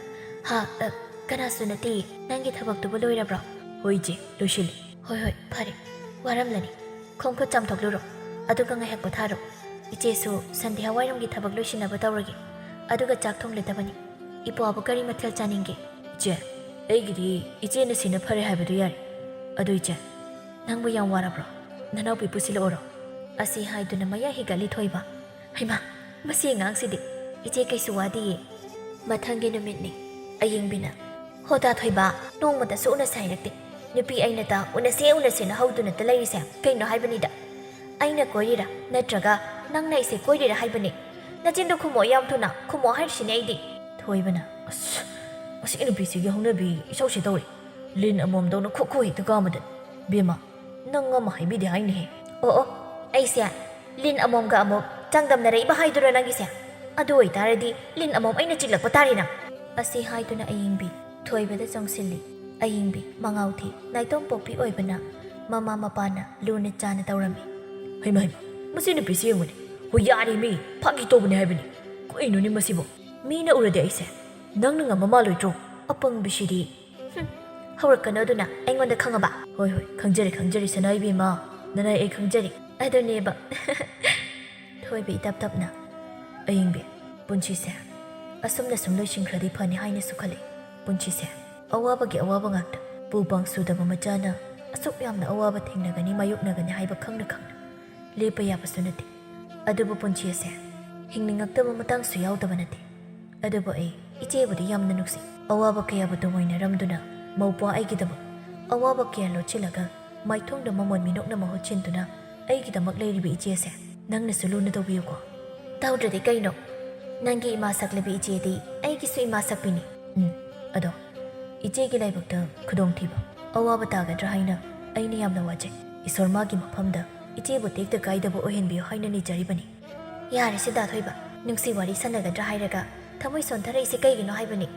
"ꯍꯥ, ꯑ, ꯀꯅꯥꯁꯨ ꯅꯠꯇꯦ꯫ ꯅꯪꯒꯤ ꯊꯕꯛꯇꯨꯕꯨ ꯂꯣꯏꯔꯕ꯭ꯔꯣ?" "ꯍꯣꯏ ꯏꯆꯦ, ꯂꯣꯏꯁꯤꯜꯂꯤ꯫" "ꯍꯣꯏ ꯍꯣꯏ, ꯐꯔꯦ꯫ ꯋꯥꯔꯝꯂꯅꯤ꯫ ꯈꯣꯡ ꯈꯨꯠ ꯆꯥꯝꯊꯣꯛꯂꯨꯔꯣ꯫ ꯑꯗꯨꯒ ꯉꯥꯏꯍꯥꯛ ꯄꯣꯊꯥꯔꯣ꯫ ꯏꯆꯦꯁꯨ ꯁꯟꯗꯦ ꯍꯋꯥꯏꯔꯣꯝꯒꯤ ꯊꯕꯛ ꯂꯣꯏꯁꯤꯟꯅꯕ ꯇꯧꯔꯒꯦ꯫ ꯑꯗꯨꯒ ꯆꯥꯛ ꯊꯣꯡꯂꯗꯕꯅꯤ꯫ ꯏꯄ꯭ꯋꯥꯕꯨ ꯀꯔꯤ ꯃꯊꯦꯜ ꯆꯥꯅꯤꯡꯒꯦ?" "ꯏꯆꯦ, ꯑꯩꯒꯤꯗꯤ ꯏꯆꯦꯅ ꯁꯤꯅ ꯐꯔꯦ ꯍꯥꯏꯕꯗꯨ ꯌꯥꯔꯦ꯫ ꯑꯗꯨ ꯏꯆꯦ, ꯅꯪꯕꯨ ꯌꯥꯝ ꯋꯥꯔꯕ꯭ꯔꯣ? ꯅꯅꯥꯎꯄꯤ ꯄꯨꯁꯤꯜꯂꯛꯑꯣꯔꯣ?" ꯑꯁꯤ ꯍꯥꯏꯗꯨꯅ ꯃꯌꯥ ꯍꯤꯒꯠꯂꯤ ꯊꯣꯏꯕ꯫ "ꯍꯩꯃꯥ, ꯃꯁꯤ ꯑꯉꯥꯡꯁꯤꯗꯤ꯫ ꯏꯆꯦ ꯀꯩꯁꯨ ꯋꯥꯗꯤꯌꯦ꯫ ꯃꯊꯪꯒꯤ ꯅꯨꯃꯤꯠꯅꯤ꯫ ꯑꯌꯤꯡꯕꯤꯅ, "ꯍꯣꯗꯥ ꯊꯣꯏꯕ, ꯅꯣꯡꯃꯇꯁꯨ ꯎꯅꯁꯦ ꯍꯥꯏꯔꯛꯇꯦ꯫ ꯅꯨꯄꯤ ꯑꯩꯅ ꯇ ꯎꯅꯁꯦ ꯎꯅꯁꯦꯅ ꯍꯧꯗꯨꯅꯇ ꯂꯩꯔꯤꯁꯦ ꯀꯩꯅꯣ ꯍꯥꯏꯕꯅꯤꯗ? ꯑꯩꯅ ꯀꯣꯏꯔꯤꯔꯥ ꯅꯠꯇ꯭ꯔꯒ ꯅꯪꯅ ꯑꯩꯁꯦ ꯀꯣꯏꯔꯤꯔꯥ ꯍꯥꯏꯕꯅꯤ? ꯅꯆꯤꯟꯗꯣ ꯈꯨꯝꯃꯣ, ꯌꯥꯝ ꯊꯨꯅ ꯈꯨꯝꯃꯣ ꯍꯥꯏꯔꯤꯁꯤꯅꯦ ꯑꯩꯗꯤ꯫" ꯊꯣꯏꯕꯅ, "ꯑꯁ, ꯃꯁꯤ ꯅꯨꯄꯤꯁꯤꯒꯤ ꯍꯧꯅꯕꯤ ꯏꯁꯧꯁꯦ ꯇꯧꯔꯦ꯫ ꯂꯤꯟ ꯑꯃꯣꯝꯗꯧꯅ ꯈꯨ ꯈꯨ ꯍꯦꯛꯇ ꯀꯥꯝꯕꯗ꯫ ꯕꯦꯝꯃ, ꯅꯪ ꯑꯃ ꯍꯥꯏꯕꯤꯗꯦ ꯍꯥꯏꯅꯤꯍꯦ꯫" "ꯑꯣ ꯑꯣ, ꯑꯩꯁꯦ ꯂꯤꯟ ꯑꯃꯣꯝꯒ ꯑꯃꯨꯛ ꯆꯥꯡꯗꯝꯅꯔꯛꯏꯕ ꯍꯥꯏꯗꯨꯔꯣ ꯅꯪꯒꯤꯁꯦ? ꯑꯗꯨ ꯑꯣꯏꯇꯥꯔꯗꯤ ꯂꯤꯟ ꯑꯃꯣꯝ ꯑꯩꯅ ꯆꯤꯛꯂꯛꯄ ꯇꯥꯔꯦꯅ꯫" ꯑꯁꯤ ꯍꯥꯏꯗꯨꯅ ꯑꯌꯤꯡꯕꯤ ꯊꯣꯏꯕꯗ ꯆꯪꯁꯤꯜꯂꯤ꯫ ꯑꯌꯤꯡꯕꯤ ꯃꯉꯥꯎ ꯊꯤ꯫ ꯅꯥꯏꯇꯣꯝ ꯄꯣꯛꯄꯤ ꯑꯣꯏꯕꯅ ꯃꯃꯥ ꯃꯄꯥꯅ ꯂꯨꯅ ꯆꯥꯅ ꯇꯧꯔꯝꯃꯤ꯫ "ꯍꯩꯃ ꯍꯩꯃ, ꯃꯁꯤ ꯅꯨꯄꯤꯁꯤ ꯌꯦꯡꯉꯨꯅꯦ꯫ ꯍꯣꯏ, ꯌꯥꯔꯦ ꯃꯤ, ꯐꯥꯒꯤ ꯇꯧꯕꯅꯦ ꯍꯥꯏꯕꯅꯤ꯫ ꯀꯩꯅꯣꯅꯦ ꯃꯁꯤꯕꯣ? ꯃꯤꯅ ꯎꯔꯗꯤ ꯑꯩꯁꯦ ꯅꯪꯅ ꯉꯝꯕ ꯃꯥꯜꯂꯣꯏꯗ꯭ꯔꯣ? ꯑꯄꯪꯕꯤꯁꯤꯗꯤ꯫" "ꯍꯨꯝ, ꯍꯧꯔꯛꯀꯅꯨ ꯑꯗꯨꯅ ꯑꯩꯉꯣꯟꯗ ꯈꯪꯉꯕ?" "ꯍꯣꯏ ꯍꯣꯏ, ꯈꯪꯖꯔꯦ ꯈꯪꯖꯔꯦ ꯁꯅꯥ ꯏꯕꯦꯝꯃ, ꯅꯅꯥꯏ ꯑꯩ ꯈꯪꯖꯔꯦ꯫" ꯑꯗꯨꯅꯦꯕ꯫ ꯊꯣꯏꯕꯤ ꯇꯞ ꯇꯞꯅ, "ꯑꯌꯤꯡꯕꯤ, ꯄꯨꯟꯁꯤꯁꯦ ꯑꯁꯨꯝꯅ ꯁꯨꯝ ꯂꯣꯏꯁꯤꯟꯈ꯭ꯔꯗꯤ ꯐꯅꯤ ꯍꯥꯏꯅꯁꯨ ꯈꯜꯂꯤ꯫ ꯄꯨꯟꯁꯤꯁꯦ ꯑꯋꯥꯕꯒꯤ ꯑꯋꯥꯕ ꯉꯥꯛꯇ꯫ ꯄꯨ ꯄꯥꯡ ꯁꯨꯗꯕ ꯃꯆꯥꯅ ꯑꯁꯨꯛ ꯌꯥꯝꯅ ꯑꯋꯥꯕ ꯊꯦꯡꯅꯒꯅꯤ, ꯃꯥꯌꯣꯛꯅꯒꯅꯤ ꯍꯥꯏꯕ ꯈꯪꯅ ꯈꯪꯅ ꯂꯦꯞꯄ ꯌꯥꯕꯁꯨ ꯅꯠꯇꯦ꯫ ꯑꯗꯨꯕꯨ ꯄꯨꯟꯁꯤ ꯑꯁꯦ ꯍꯤꯡꯅꯤꯡꯉꯛꯇꯕ ꯃꯇꯥꯡꯁꯨ ꯌꯥꯎꯗꯕ ꯅꯠꯇꯦ꯫ ꯑꯗꯨꯕꯨ ꯑꯩ ꯏꯆꯦꯕꯨꯗꯤ ꯌꯥꯝꯅ ꯅꯨꯡꯁꯤ꯫ ꯑꯋꯥꯕ ꯀꯌꯥꯕꯨ ꯇꯣꯡꯉꯣꯏꯅꯔꯝꯗꯨꯅ ꯃꯧꯄ꯭ꯋꯥ ꯑꯩꯒꯤꯗꯃꯛ ꯑꯋꯥꯕ ꯀꯌꯥ ꯂꯣꯠꯁꯤꯜꯂꯒ ꯃꯥꯏꯊꯣꯡꯗ ꯃꯃꯣꯟ ꯃꯤꯅꯣꯛꯅ ꯃꯍꯨꯠ ꯁꯤꯟꯗꯨꯅ ꯑꯩꯒꯤꯗꯃꯛ ꯂꯩꯔꯤꯕ ꯏꯆꯦꯁꯦ ꯅꯪꯅꯁꯨ ꯂꯨꯅ ꯇꯧꯕꯤꯌꯨꯀꯣ꯫" "ꯇꯧꯗ꯭ꯔꯗꯤ ꯀꯩꯅꯣ? ꯅꯪꯒꯤ ꯏꯃꯥ ꯁꯛꯂꯕꯤ ꯏꯆꯦꯗꯤ ꯑꯩꯒꯤꯁꯨ ꯏꯃꯥ ꯁꯛꯄꯤꯅꯤ꯫" "ꯎꯝ, ꯑꯗꯣ ꯏꯆꯦꯒꯤ ꯂꯥꯏꯕꯛꯇ ꯈꯨꯗꯣꯡꯊꯤꯕ, ꯑꯋꯥꯕ ꯇꯥꯒꯗ꯭ꯔꯥ ꯍꯥꯏꯅ ꯑꯩꯅ ꯌꯥꯝꯅ ꯋꯥꯖꯩ꯫ ꯏꯁꯣꯔ ꯃꯥꯒꯤ ꯃꯐꯝꯗ ꯏꯆꯦꯕꯨ ꯇꯦꯛꯇ ꯀꯥꯏꯗꯕ ꯑꯣꯏꯍꯟꯕꯤꯌꯨ ꯍꯥꯏꯅ ꯅꯤꯖꯔꯤꯕꯅꯤ꯫ ꯌꯥꯔꯦꯁꯦ ꯗꯥ ꯊꯣꯏꯕ, ꯅꯨꯡꯁꯤ ꯋꯥꯔꯤ ꯁꯥꯟꯅꯒꯗ꯭ꯔꯥ ꯍꯥꯏꯔꯒ ꯊꯃꯣꯏ ꯁꯣꯟꯊꯔꯛꯏꯁꯦ ꯀꯩꯒꯤꯅꯣ ꯍꯥꯏꯕꯅꯤ?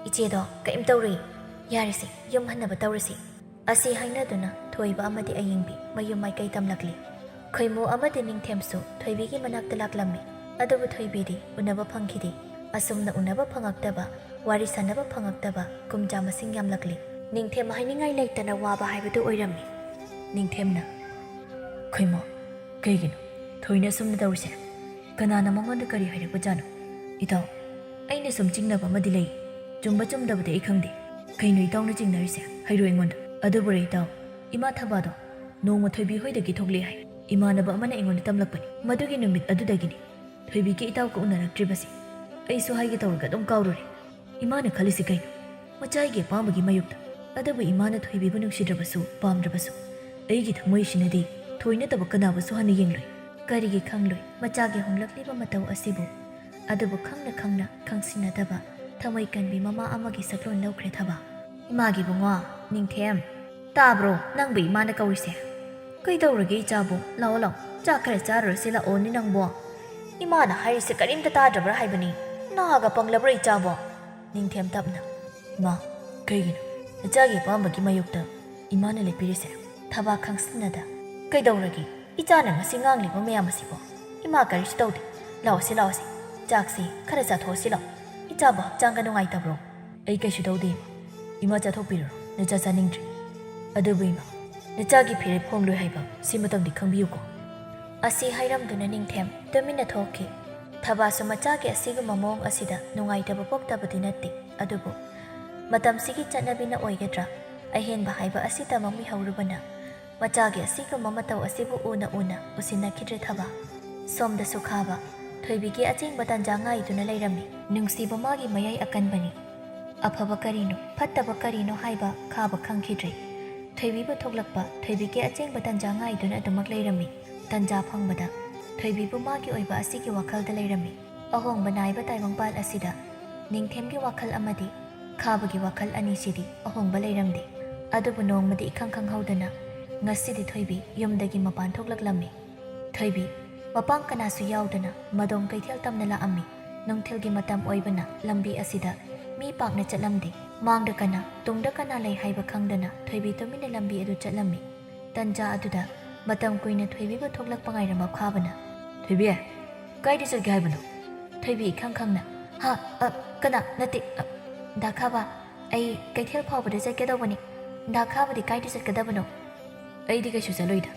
ꯏꯆꯦꯗꯣ ꯀꯔꯤꯝ ꯇꯧꯔꯨꯏ꯫ ꯌꯥꯔꯦꯁꯦ, ꯌꯨꯝ ꯍꯟꯅꯕ ꯇꯧꯔꯁꯤ꯫ ꯑꯁꯤ ꯍꯥꯏꯅꯗꯨꯅ ꯊꯣꯏꯕ ꯑꯃꯗꯤ ꯑꯌꯤꯡꯕꯤ ꯃꯌꯨꯝ ꯃꯥꯏꯀꯩ ꯇꯝꯂꯛꯂꯤ꯫ ꯈꯣꯏꯃꯨ ꯑꯃꯗꯤ ꯅꯤꯡꯊꯦꯝꯁꯨ ꯊꯣꯏꯕꯤꯒꯤ ꯃꯅꯥꯛꯇ ꯂꯥꯛꯂꯝꯃꯤ꯫ ꯑꯗꯨꯕꯨ ꯊꯣꯏꯕꯤꯗꯤ ꯎꯅꯕ ꯐꯪꯈꯤꯗꯦ꯫ ꯑꯁꯨꯝꯅ ꯎꯅꯕ ꯐꯪꯉꯛꯇꯕ, ꯋꯥꯔꯤ ꯁꯥꯟꯅꯕ ꯐꯪꯉꯛꯇꯕ ꯀꯨꯝꯖꯥ ꯃꯁꯤꯡ ꯌꯥꯝꯂꯛꯂꯤ꯫ ꯅꯤꯡꯊꯦꯝ ꯍꯥꯏꯅꯤꯡꯉꯥꯏ ꯂꯩꯇꯅ ꯋꯥꯕ ꯍꯥꯏꯕꯗꯨ ꯑꯣꯏꯔꯝꯃꯤ꯫ ꯅꯤꯡꯊꯦꯝꯅ, "ꯈꯣꯏꯃꯨ, ꯀꯩꯒꯤꯅꯣ ꯊꯣꯏꯅ ꯑꯁꯨꯝꯅ ꯇꯧꯔꯤꯁꯦ? ꯀꯅꯥꯅ ꯃꯉꯣꯟꯗ ꯀꯔꯤ ꯍꯥꯏꯔꯛꯄꯖꯥꯠꯅꯣ? ꯏꯇꯥꯎ, ꯑꯩꯅ ꯁꯨꯝ ꯆꯤꯡꯅꯕ ꯑꯃꯗꯤ ꯂꯩ꯫ ꯆꯨꯝꯕ ꯆꯨꯝꯗꯕꯗꯤ ꯑꯩ ꯈꯪꯗꯦ꯫ ꯀꯩꯅꯣ ꯏꯇꯥꯎꯅ ꯆꯤꯡꯅꯔꯤꯁꯦ? ꯍꯥꯏꯔꯣ ꯑꯩꯉꯣꯟꯗ꯫ ꯑꯗꯨꯕꯨꯔꯣ ꯏꯇꯥꯎ, ꯏꯃꯥ ꯊꯕꯥꯗꯣ ꯅꯣꯡꯃ ꯊꯣꯏꯕꯤ ꯍꯣꯏꯗꯒꯤ ꯊꯣꯛꯂꯛꯑꯦ ꯍꯥꯏ꯫ ꯏꯃꯥꯟꯅꯕ ꯑꯃꯅ ꯑꯩꯉꯣꯟꯗ ꯇꯝꯂꯛꯄꯅꯤ꯫ ꯃꯗꯨꯒꯤ ꯅꯨꯃꯤꯠ ꯑꯗꯨꯗꯒꯤꯅꯤ ꯊꯣꯏꯕꯤꯒꯤ ꯏꯇꯥꯎꯒ ꯎꯅꯔꯛꯇ꯭ꯔꯤꯕꯁꯤ꯫ ꯑꯩꯁꯨ ꯍꯥꯏꯒꯦ ꯇꯧꯔꯒ ꯑꯗꯨꯝ ꯀꯥꯎꯔꯨꯔꯦ꯫ ꯏꯃꯥꯅ ꯈꯜꯂꯤꯁꯤ ꯀꯩꯅꯣ? ꯃꯆꯥꯒꯤ ꯑꯄꯥꯝꯕꯒꯤ ꯃꯥꯌꯣꯛꯇ꯫ ꯑꯗꯨꯕꯨ ꯏꯃꯥꯅ ꯊꯣꯏꯕꯤꯕꯨ ꯅꯨꯡꯁꯤꯗ꯭ꯔꯕꯁꯨ, ꯄꯥꯝꯗ꯭ꯔꯕꯁꯨ, ꯑꯩꯒꯤ ꯊꯃꯣꯏꯁꯤꯅꯗꯤ ꯊꯣꯏ ꯅꯠꯇꯕ ꯀꯅꯥꯕꯨꯁꯨ ꯍꯟꯅ ꯌꯦꯡꯂꯣꯏ꯫ ꯀꯔꯤꯒꯤ ꯈꯪꯂꯣꯏ ꯃꯆꯥꯒꯤ ꯍꯣꯡꯂꯛꯂꯤꯕ ꯃꯇꯧ ꯑꯁꯤꯕꯨ? ꯑꯗꯨꯕꯨ ꯈꯪꯅ ꯈꯪꯅ ꯈꯪꯁꯤꯟꯅꯗꯕ ꯊꯃꯣꯏ ꯀꯟꯕꯤ ꯃꯃꯥ ꯑꯃꯒꯤ ꯁꯛꯂꯣꯟ ꯂꯧꯈ꯭ꯔꯦ ꯊꯕꯥ꯫ ꯏꯃꯥꯒꯤ ꯏꯕꯨꯡꯉꯣ, ꯅꯤꯡꯊꯦꯝ, ꯇꯥꯕ꯭ꯔꯣ ꯅꯪꯕꯨ ꯏꯃꯥꯅ ꯀꯧꯔꯤꯁꯦ? ꯀꯩꯗꯧꯔꯒꯦ ꯏꯆꯥꯕꯨ? ꯂꯥꯛꯑꯣ ꯂꯥꯛꯑꯣ, ꯆꯥꯛ ꯈꯔ ꯆꯥꯔꯨꯔꯁꯤ ꯂꯥꯛꯑꯣꯅꯦ ꯅꯪꯕꯣ꯫ ꯏꯃꯥꯅ ꯍꯥꯏꯔꯤꯁꯦ ꯀꯔꯤꯝꯇ ꯇꯥꯗ꯭ꯔꯕ꯭ꯔꯥ ꯍꯥꯏꯕꯅꯤ꯫ ꯅꯥꯒ ꯄꯪꯂꯕ꯭ꯔꯥ ꯏꯆꯥꯕꯣ? ꯅꯤꯡꯊꯦꯝ ꯇꯞꯅ, ꯏꯃꯥ, ꯀꯩꯒꯤꯅꯣ ꯅꯆꯥꯒꯤ ꯑꯄꯥꯝꯕꯒꯤ ꯃꯥꯌꯣꯛꯇ ꯏꯃꯥꯅ ꯂꯦꯞꯄꯤꯔꯤꯁꯦ? ꯊꯕꯥ ꯈꯪꯁꯤꯟꯅꯗ, ꯀꯩꯗꯧꯔꯒꯦ? ꯏꯆꯥꯅ ꯉꯁꯤ ꯉꯥꯡꯂꯤꯕ ꯃꯌꯥꯝ ꯑꯁꯤꯕꯣ? ꯏꯃꯥ ꯀꯔꯤꯁꯨ ꯇꯧꯗꯦ꯫ ꯂꯥꯛꯑꯣꯁꯤ, ꯂꯥꯛꯑꯣꯁꯤ꯫ ꯆꯥꯛꯁꯤ ꯈꯔ ꯆꯥꯊꯣꯛꯑꯁꯤ ꯂꯥꯛꯑꯣ꯫ ꯏꯆꯥꯕꯨ ꯍꯛꯆꯥꯡꯒ ꯅꯨꯡꯉꯥꯏꯇꯕ꯭ꯔꯣ? ꯑꯩ ꯀꯩꯁꯨ ꯇꯧꯗꯦ, ꯏꯃꯥ꯫ ꯏꯃꯥ ꯆꯥꯊꯣꯛꯄꯤꯔꯨꯔꯣ, ꯅꯆꯥ ꯆꯥꯅꯤꯡꯗ꯭ꯔꯤ꯫ ꯑꯗꯨꯕꯨ ꯏꯃꯥ, ꯅꯆꯥꯒꯤ ꯐꯤꯔꯦꯞ ꯍꯣꯡꯂꯣꯏ ꯍꯥꯏꯕ ꯁꯤꯃꯇꯪꯗꯤ ꯈꯪꯕꯤꯌꯨꯀꯣ꯫ ꯑꯁꯤ ꯍꯥꯏꯔꯝꯗꯨꯅ ꯅꯤꯡꯊꯦꯝ ꯇꯨꯃꯤꯟꯅ ꯊꯣꯛꯈꯤ꯫ ꯊꯕꯥꯁꯨ ꯃꯆꯥꯒꯤ ꯑꯁꯤꯒꯨꯝꯕ ꯃꯑꯣꯡ ꯑꯁꯤꯗ ꯅꯨꯡꯉꯥꯏꯇꯕ ꯄꯣꯛꯇꯕꯗꯤ ꯅꯠꯇꯦ, ꯑꯗꯨꯕꯨ ꯃꯇꯝꯁꯤꯒꯤ ꯆꯠꯅꯕꯤꯅ ꯑꯣꯏꯒꯗ꯭ꯔꯥ, ꯑꯍꯦꯟꯕ ꯍꯥꯏꯕ ꯑꯁꯤ ꯇꯝꯃꯛꯃꯤꯍꯧꯔꯨꯕꯅ ꯃꯆꯥꯒꯤ ꯑꯁꯤꯒꯨꯝꯕ ꯃꯇꯧ ꯑꯁꯤꯕꯨ ꯎꯅ ꯎꯅ ꯎꯁꯤꯟꯅꯈꯤꯗ꯭ꯔꯦ ꯊꯕꯥ꯫ ꯁꯣꯝꯗꯁꯨ ꯈꯥꯕ ꯊꯣꯏꯕꯤꯒꯤ ꯑꯆꯦꯡꯕ ꯇꯥꯟꯖꯥ ꯉꯥꯏꯗꯨꯅ ꯂꯩꯔꯝꯃꯤ꯫ ꯅꯨꯡꯁꯤꯕ ꯃꯥꯒꯤ ꯃꯌꯥꯏ ꯑꯀꯟꯕꯅꯤ꯫ ꯑꯐꯕ ꯀꯔꯤꯅꯣ, ꯐꯠꯇꯕ ꯀꯔꯤꯅꯣ ꯍꯥꯏꯕ ꯈꯥꯕ ꯈꯪꯈꯤꯗ꯭ꯔꯦ꯫ ꯊꯣꯏꯕꯤꯕꯨ ꯊꯣꯛꯂꯛꯄ ꯊꯣꯏꯕꯤꯒꯤ ꯑꯆꯦꯡꯕ ꯇꯥꯟꯖꯥ ꯉꯥꯏꯗꯨꯅ ꯑꯗꯨꯃꯛ ꯂꯩꯔꯝꯃꯤ꯫ ꯇꯥꯟꯖꯥ ꯐꯪꯕꯗ ꯊꯣꯏꯕꯤꯕꯨ ꯃꯥꯒꯤ ꯑꯣꯏꯕ ꯑꯁꯤꯒꯤ ꯋꯥꯈꯜꯗ ꯂꯩꯔꯝꯃꯤ꯫ ꯑꯍꯣꯡꯕ ꯅꯥꯏꯕ ꯇꯥꯏꯕꯪꯄꯥꯜ ꯑꯁꯤꯗ ꯅꯤꯡꯊꯦꯝꯒꯤ ꯋꯥꯈꯜ ꯑꯃꯗꯤ ꯈꯥꯕꯒꯤ ꯋꯥꯈꯜ ꯑꯅꯤꯁꯤꯗꯤ ꯑꯍꯣꯡꯕ ꯂꯩꯔꯝꯗꯦ꯫ ꯑꯗꯨꯕꯨ ꯅꯣꯡꯃꯗꯤ ꯏꯈꯪ ꯈꯪꯍꯧꯗꯅ ꯉꯁꯤꯗꯤ ꯊꯣꯏꯕꯤ ꯌꯨꯝꯗꯒꯤ ꯃꯄꯥꯟ ꯊꯣꯛꯂꯛꯂꯝꯃꯤ꯫ ꯊꯣꯏꯕꯤ ꯃꯄꯥꯡ ꯀꯅꯥꯁꯨ ꯌꯥꯎꯗꯅ ꯃꯗꯣꯝ ꯀꯩꯊꯦꯜ ꯇꯝꯅ ꯂꯥꯛꯑꯝꯃꯤ꯫ ꯅꯨꯡꯊꯤꯜꯒꯤ ꯃꯇꯝ ꯑꯣꯏꯕꯅ ꯂꯝꯕꯤ ꯑꯁꯤꯗ ꯃꯤ ꯄꯥꯛꯅ ꯆꯠꯂꯝꯗꯦ꯫ ꯃꯥꯡꯗ ꯀꯅꯥ, ꯇꯨꯡꯗ ꯀꯅꯥ ꯂꯩ ꯍꯥꯏꯕ ꯈꯪꯗꯅ ꯊꯣꯏꯕꯤ ꯇꯨꯃꯤꯟꯅ ꯂꯝꯕꯤ ꯑꯗꯨ ꯆꯠꯂꯝꯃꯤ꯫ ꯇꯟꯖꯥ ꯑꯗꯨꯗ ꯃꯇꯝ ꯀꯨꯏꯅ ꯊꯣꯏꯕꯤꯕꯨ ꯊꯣꯛꯂꯛꯄ ꯉꯥꯏꯔꯝꯕ ꯈꯥꯕꯅ, "ꯊꯣꯏꯕꯤ, ꯀꯥꯏꯗ ꯆꯠꯀꯦ ꯍꯥꯏꯕꯅꯣ?" ꯊꯣꯏꯕꯤ ꯏꯈꯪ ꯈꯪꯅ, "ꯍꯥ? ꯑ, ꯀꯅꯥ? ꯅꯠꯇꯦ, ꯑ, ꯗꯥ ꯈꯥꯕ, ꯑꯩ ꯀꯩꯊꯦꯜ ꯐꯥꯎꯕꯗ ꯆꯠꯀꯗꯧꯕꯅꯤ꯫ ꯗꯥ ꯈꯥꯕꯗꯤ ꯀꯥꯏꯗ ꯆꯠꯀꯗꯕꯅꯣ?" "ꯑꯩꯗꯤ ꯀꯩꯁꯨ ꯆꯠꯂꯣꯏꯗ,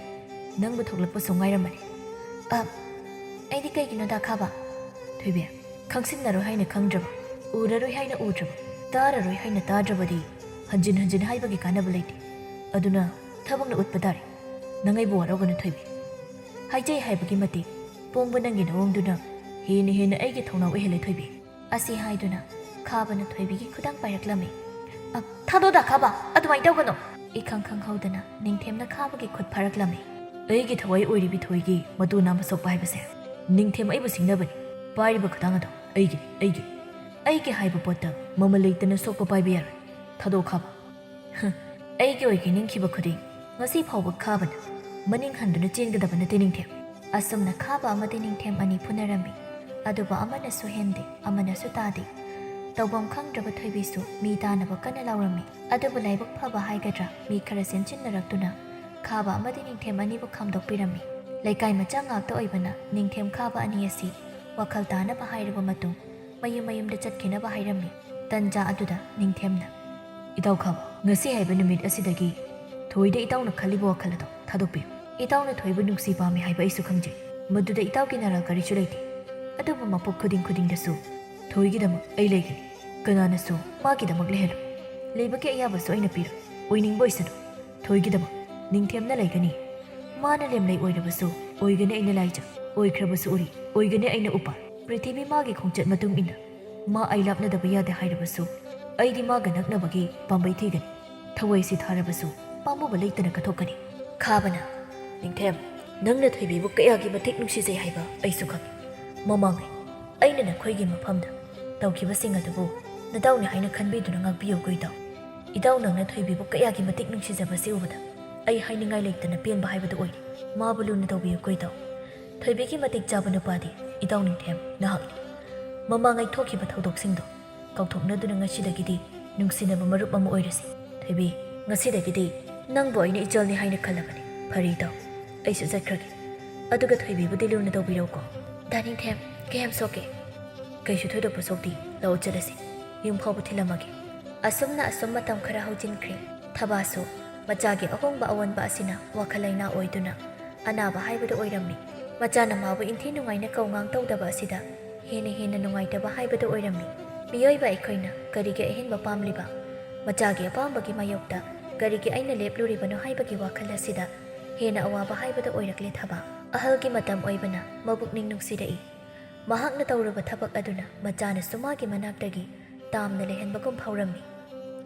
ꯅꯪꯕꯨ ꯊꯣꯛꯂꯛꯄꯁꯨ ꯉꯥꯏꯔꯝꯕꯅꯤ꯫" "ꯑ, ꯑꯩꯗꯤ ꯀꯩꯒꯤꯅꯣ ꯗꯥ ꯈꯥꯕ?" "ꯊꯣꯏꯕꯤ, ꯈꯪꯁꯤꯟꯅꯔꯣꯏ ꯍꯥꯏꯅ ꯈꯪꯗ꯭ꯔꯕ, ꯎꯔꯔꯣꯏ ꯍꯥꯏꯅ ꯎꯗ꯭ꯔꯕ, ꯇꯥꯔꯔꯣꯏ ꯍꯥꯏꯅ ꯇꯥꯗ꯭ꯔꯕꯗꯤ ꯍꯟꯖꯤꯟ ꯍꯟꯖꯤꯟ ꯍꯥꯏꯕꯒꯤ ꯀꯥꯟꯅꯕ ꯂꯩꯇꯦ꯫ ꯑꯗꯨꯅ ꯊꯕꯛꯅ ꯎꯠꯄ ꯇꯥꯔꯦ꯫ ꯅꯪ ꯑꯩꯕꯨ ꯋꯥꯔꯧꯒꯅꯨ ꯊꯣꯏꯕꯤ꯫ ꯍꯥꯏꯖꯩ ꯍꯥꯏꯕꯒꯤ ꯃꯇꯤꯛ ꯄꯣꯡꯕ ꯅꯪꯒꯤ ꯅꯑꯣꯡꯗꯨꯅ ꯍꯦꯟꯅ ꯍꯦꯟꯅ ꯑꯩꯒꯤ ꯊꯧꯅꯥ ꯑꯣꯏꯍꯜꯂꯦ ꯊꯣꯏꯕꯤ꯫" ꯑꯁꯤ ꯍꯥꯏꯗꯨꯅ ꯈꯥꯕꯅ ꯊꯣꯏꯕꯤꯒꯤ ꯈꯨꯗꯥꯡ ꯄꯥꯏꯔꯛꯂꯝꯃꯤ꯫ "ꯑ, ꯊꯥꯗꯣꯛ ꯗꯥ ꯈꯥꯕ, ꯑꯗꯨꯃꯥꯏꯅ ꯇꯧꯒꯅꯨ!" ꯏꯈꯪ ꯈꯪꯍꯧꯗꯅ ꯅꯤꯡꯊꯦꯝꯅ ꯈꯥꯕꯒꯤ ꯈꯨꯠ ꯐꯥꯔꯛꯂꯝꯃꯤ꯫ "ꯑꯩꯒꯤ ꯊꯋꯥꯏ ꯑꯣꯏꯔꯤꯕꯤ ꯊꯣꯏꯒꯤ ꯃꯇꯨ ꯅꯥꯝꯃ ꯁꯣꯛꯄ ꯍꯥꯏꯕꯁꯦ ꯅꯤꯡꯊꯦꯝ ꯑꯩꯕꯨ ꯁꯤꯡꯅꯕꯅꯤ꯫ ꯄꯥꯏꯔꯤꯕ ꯈꯨꯗꯥꯡ ꯑꯗꯣ ꯑꯩꯒꯤꯅꯤ, ꯑꯩꯒꯤ꯫ ꯑꯩꯒꯤ ꯍꯥꯏꯕ ꯄꯣꯠꯇ ꯃꯃꯜ ꯂꯩꯇꯅ ꯁꯣꯛꯄ ꯄꯥꯏꯕ ꯌꯥꯔꯣꯏ꯫ ꯊꯥꯗꯣꯛ ꯈꯥꯕ꯫" "ꯍ, ꯑꯩꯒꯤ ꯑꯣꯏꯒꯦ ꯅꯤꯡꯈꯤꯕ ꯈꯨꯗꯤꯡ ꯉꯁꯤ ꯐꯥꯎꯕ ꯈꯥꯕꯅ ꯃꯅꯤꯡ ꯍꯟꯗꯨꯅ ꯆꯦꯟꯒꯗꯕ ꯅꯠꯇꯦ ꯅꯤꯡꯊꯦꯝ꯫" ꯑꯁꯨꯝꯅ ꯈꯥꯕ ꯑꯃꯗꯤ ꯅꯤꯡꯊꯦꯝ ꯑꯅꯤ ꯐꯨꯅꯔꯝꯃꯤ꯫ ꯑꯗꯨꯕꯨ ꯑꯃꯅꯁꯨ ꯍꯦꯟꯗꯦ, ꯑꯃꯅꯁꯨ ꯇꯥꯗꯦ꯫ ꯇꯧꯐꯝ ꯈꯪꯗ꯭ꯔꯕ ꯊꯣꯏꯕꯤꯁꯨ ꯃꯤ ꯇꯥꯅꯕ ꯀꯟꯅ ꯂꯥꯎꯔꯝꯃꯤ꯫ ꯑꯗꯨꯕꯨ ꯂꯥꯏꯕꯛ ꯐꯕ ꯍꯥꯏꯒꯗ꯭ꯔꯥ, ꯃꯤ ꯈꯔ ꯆꯦꯟꯁꯤꯟꯅꯔꯛꯇꯨꯅ ꯈꯥꯕ ꯑꯃꯗꯤ ꯅꯤꯡꯊꯦꯝ ꯑꯅꯤꯕꯨ ꯈꯥꯝꯗꯣꯛꯄꯤꯔꯝꯃꯤ꯫ ꯂꯩꯀꯥꯏ ꯃꯆꯥ ꯉꯥꯛꯇ ꯑꯣꯏꯕꯅ ꯅꯤꯡꯊꯦꯝ ꯈꯥꯕ ꯑꯅꯤ ꯑꯁꯤ ꯋꯥꯈꯜ ꯇꯥꯅꯕ ꯍꯥꯏꯔꯕ ꯃꯇꯨꯡ ꯃꯌꯨꯝ ꯃꯌꯨꯝꯗ ꯆꯠꯈꯤꯅꯕ ꯍꯥꯏꯔꯝꯃꯤ꯫ ꯇꯟꯖꯥ ꯑꯗꯨꯗ ꯅꯤꯡꯊꯦꯝꯅ, "ꯏꯇꯥꯎ ꯈꯥꯕ, ꯉꯁꯤ ꯍꯥꯏꯕ ꯅꯨꯃꯤꯠ ꯑꯁꯤꯗꯒꯤ ꯊꯣꯏꯗ ꯏꯇꯥꯎꯅ ꯈꯜꯂꯤꯕ ꯋꯥꯈꯜ ꯑꯗꯣ ꯊꯥꯗꯣꯛꯄꯤꯌꯨ꯫ ꯏꯇꯥꯎꯅ ꯊꯣꯏꯕꯨ ꯅꯨꯡꯁꯤ ꯄꯥꯝꯃꯤ ꯍꯥꯏꯕ ꯑꯩꯁꯨ ꯈꯪꯖꯩ꯫ ꯃꯗꯨꯗ ꯏꯇꯥꯎꯒꯤ ꯅꯔꯥ ꯀꯔꯤꯁꯨ ꯂꯩꯇꯦ꯫ ꯑꯗꯨꯕꯨ ꯃꯄꯣꯛ ꯈꯨꯗꯤꯡ ꯈꯨꯗꯤꯡꯗꯁꯨ ꯊꯣꯏꯒꯤꯗꯃꯛ ꯑꯩ ꯂꯩꯒꯅꯤ꯫ ꯀꯅꯥꯅꯁꯨ ꯃꯥꯒꯤꯗꯃꯛ ꯂꯩꯍꯜꯂꯣꯏ꯫ ꯂꯩꯕꯒꯤ ꯑꯌꯥꯕꯁꯨ ꯑꯩꯅ ꯄꯤꯔꯣꯏ꯫ ꯑꯣꯏꯅꯤꯡꯕ ꯑꯣꯏꯁꯅꯨ, ꯊꯣꯏꯒꯤꯗꯃꯛ ꯅꯤꯡꯊꯦꯝꯅ ꯂꯩꯒꯅꯤ꯫ ꯃꯥꯅ ꯂꯦꯝꯂꯩ ꯑꯣꯏꯔꯕꯁꯨ ꯑꯣꯏꯒꯅꯤ ꯑꯩꯅ ꯂꯥꯏꯖ, ꯑꯣꯏꯈ꯭ꯔꯕꯁꯨ ꯎꯔꯤ, ꯑꯣꯏꯒꯅꯤ ꯑꯩꯅ ꯎꯄꯥꯜ꯫ ꯄ꯭ꯔꯤꯊꯤꯕꯤ ꯃꯥꯒꯤ ꯈꯣꯡꯆꯠ ꯃꯇꯨꯡ ꯏꯟꯅ ꯃꯥ ꯑꯩ ꯂꯥꯞꯅꯗꯕ ꯌꯥꯗꯦ ꯍꯥꯏꯔꯕꯁꯨ ꯑꯩꯗꯤ ꯃꯥꯒ ꯅꯛꯅꯕꯒꯤ ꯄꯥꯝꯕꯩ ꯊꯤꯒꯅꯤ꯫ ꯊꯋꯥꯏꯁꯤ ꯊꯥꯔꯕꯁꯨ ꯄꯥꯝꯃꯨꯕ ꯂꯩꯇꯅ ꯀꯠꯊꯣꯛꯀꯅꯤ꯫" ꯈꯥꯕꯅ, "ꯅꯤꯡꯊꯦꯝ, ꯅꯪꯅ ꯊꯣꯏꯕꯤꯕꯨ ꯀꯌꯥꯒꯤ ꯃꯇꯤꯛ ꯅꯨꯡꯁꯤꯖꯩ ꯍꯥꯏꯕ ꯑꯩꯁꯨ ꯈꯪꯏ꯫ ꯃꯃꯥꯡꯉꯩ ꯑꯩꯅ ꯅꯈꯣꯏꯒꯤ ꯃꯐꯝꯗ ꯇꯧꯈꯤꯕꯁꯤꯡ ꯑꯗꯨꯕꯨ ꯅꯇꯥꯎꯅꯤ ꯍꯥꯏꯅ ꯈꯟꯕꯤꯗꯨꯅ ꯉꯥꯛꯄꯤꯌꯨꯀꯣ ꯏꯇꯥꯎ꯫ ꯏꯇꯥꯎ, ꯅꯪꯅ ꯊꯣꯏꯕꯤꯕꯨ ꯀꯌꯥꯒꯤ ꯃꯇꯤꯛ ꯅꯨꯡꯁꯤꯖꯕꯁꯤ ꯎꯕꯗ ꯑꯩ ꯍꯥꯏꯅꯤꯡꯉꯥꯏ ꯂꯩꯇꯅ ꯄꯦꯟꯕ ꯍꯥꯏꯕꯗꯨ ꯑꯣꯏꯔꯦ꯫ ꯃꯥꯕꯨ ꯂꯨꯅ ꯇꯧꯕꯤꯌꯨꯀꯣ ꯏꯇꯥꯎ꯫ ꯊꯣꯏꯕꯤꯒꯤ ꯃꯇꯤꯛ ꯆꯥꯕ ꯅꯨꯄꯥꯗꯤ ꯏꯇꯥꯎ ꯅꯤꯡꯊꯦꯝ ꯅꯍꯥꯛꯅꯤ꯫ ꯃꯃꯥꯡꯉꯩ ꯊꯣꯛꯈꯤꯕ ꯊꯧꯗꯣꯛꯁꯤꯡꯗꯣ ꯀꯥꯎꯊꯣꯛꯅꯗꯨꯅ ꯉꯁꯤꯗꯒꯤꯗꯤ ꯅꯨꯡꯁꯤꯅꯕ ꯃꯔꯨꯞ ꯑꯃ ꯑꯣꯏꯔꯁꯤ꯫ ꯊꯣꯏꯕꯤ, ꯉꯁꯤꯗꯒꯤꯗꯤ ꯅꯪꯕꯨ ꯑꯩꯅ ꯏꯆꯜꯅꯤ ꯍꯥꯏꯅ ꯈꯜꯂꯕꯅꯤ꯫ ꯐꯔꯦ ꯏꯇꯥꯎ, ꯑꯩꯁꯨ ꯆꯠꯈ꯭ꯔꯒꯦ꯫ ꯑꯗꯨꯒ ꯊꯣꯏꯕꯤꯕꯨꯗꯤ ꯂꯨꯅ ꯇꯧꯕꯤꯔꯧꯀꯣ꯫ ꯗꯥ ꯅꯤꯡꯊꯦꯝ, ꯀꯌꯥꯝ ꯁꯣꯛꯀꯦ? ꯀꯩꯁꯨ ꯊꯣꯏꯗꯣꯛꯄ ꯁꯣꯛꯇꯦ꯫ ꯂꯥꯛꯑꯣ ꯆꯠꯂꯁꯤ꯫ ꯌꯨꯝ ꯐꯥꯎꯕ ꯊꯤꯜꯂꯝꯃꯒꯦ꯫ ꯑꯁꯨꯝꯅ ꯑꯁꯨꯝ ꯃꯇꯝ ꯈꯔ ꯍꯧꯖꯤꯟꯈ꯭ꯔꯦ꯫ ꯊꯕꯥꯁꯨ ꯃꯆꯥꯒꯤ ꯑꯍꯣꯡꯕ ꯑꯑꯣꯟꯕ ꯑꯁꯤꯅ ꯋꯥꯈꯜ ꯂꯩꯅꯥ ꯑꯣꯏꯗꯨꯅ ꯑꯅꯥꯕ ꯍꯥꯏꯕꯗꯨ ꯑꯣꯏꯔꯝꯃꯤ꯫ ꯃꯆꯥꯅ ꯃꯥꯕꯨ ꯏꯟꯊꯤ ꯅꯨꯡꯉꯥꯏꯅ ꯀꯧꯉꯥꯡ ꯇꯧꯗꯕ ꯑꯁꯤꯗ ꯍꯦꯟꯅ ꯍꯦꯟꯅ ꯅꯨꯡꯉꯥꯏꯇꯕ ꯍꯥꯏꯕꯗꯨ ꯑꯣꯏꯔꯝꯃꯤ꯫ ꯃꯤꯑꯣꯏꯕ ꯑꯩꯈꯣꯏꯅ ꯀꯔꯤꯒꯤ ꯑꯍꯦꯟꯕ ꯄꯥꯝꯂꯤꯕ? ꯃꯆꯥꯒꯤ ꯑꯄꯥꯝꯕꯒꯤ ꯃꯥꯌꯣꯛꯇ ꯀꯔꯤꯒꯤ ꯑꯩꯅ ꯂꯦꯞꯂꯨꯔꯤꯕꯅꯣ ꯍꯥꯏꯕꯒꯤ ꯋꯥꯈꯜ ꯑꯁꯤꯗ ꯍꯦꯟꯅ ꯑꯋꯥꯕ ꯍꯥꯏꯕꯗꯨ ꯑꯣꯏꯔꯛꯂꯦ ꯊꯕꯥ꯫ ꯑꯍꯜꯒꯤ ꯃꯇꯝ ꯑꯣꯏꯕꯅ ꯃꯕꯨꯛꯅꯤꯡ ꯅꯨꯡꯁꯤꯔꯛꯏ꯫ ꯃꯍꯥꯛꯅ ꯇꯧꯔꯨꯕ ꯊꯕꯛ ꯑꯗꯨꯅ ꯃꯆꯥꯅꯁꯨ ꯃꯥꯒꯤ ꯃꯅꯥꯛꯇꯒꯤ ꯇꯥꯝꯅ ꯂꯩꯍꯟꯕꯒꯨꯝ ꯐꯥꯎꯔꯝꯃꯤ꯫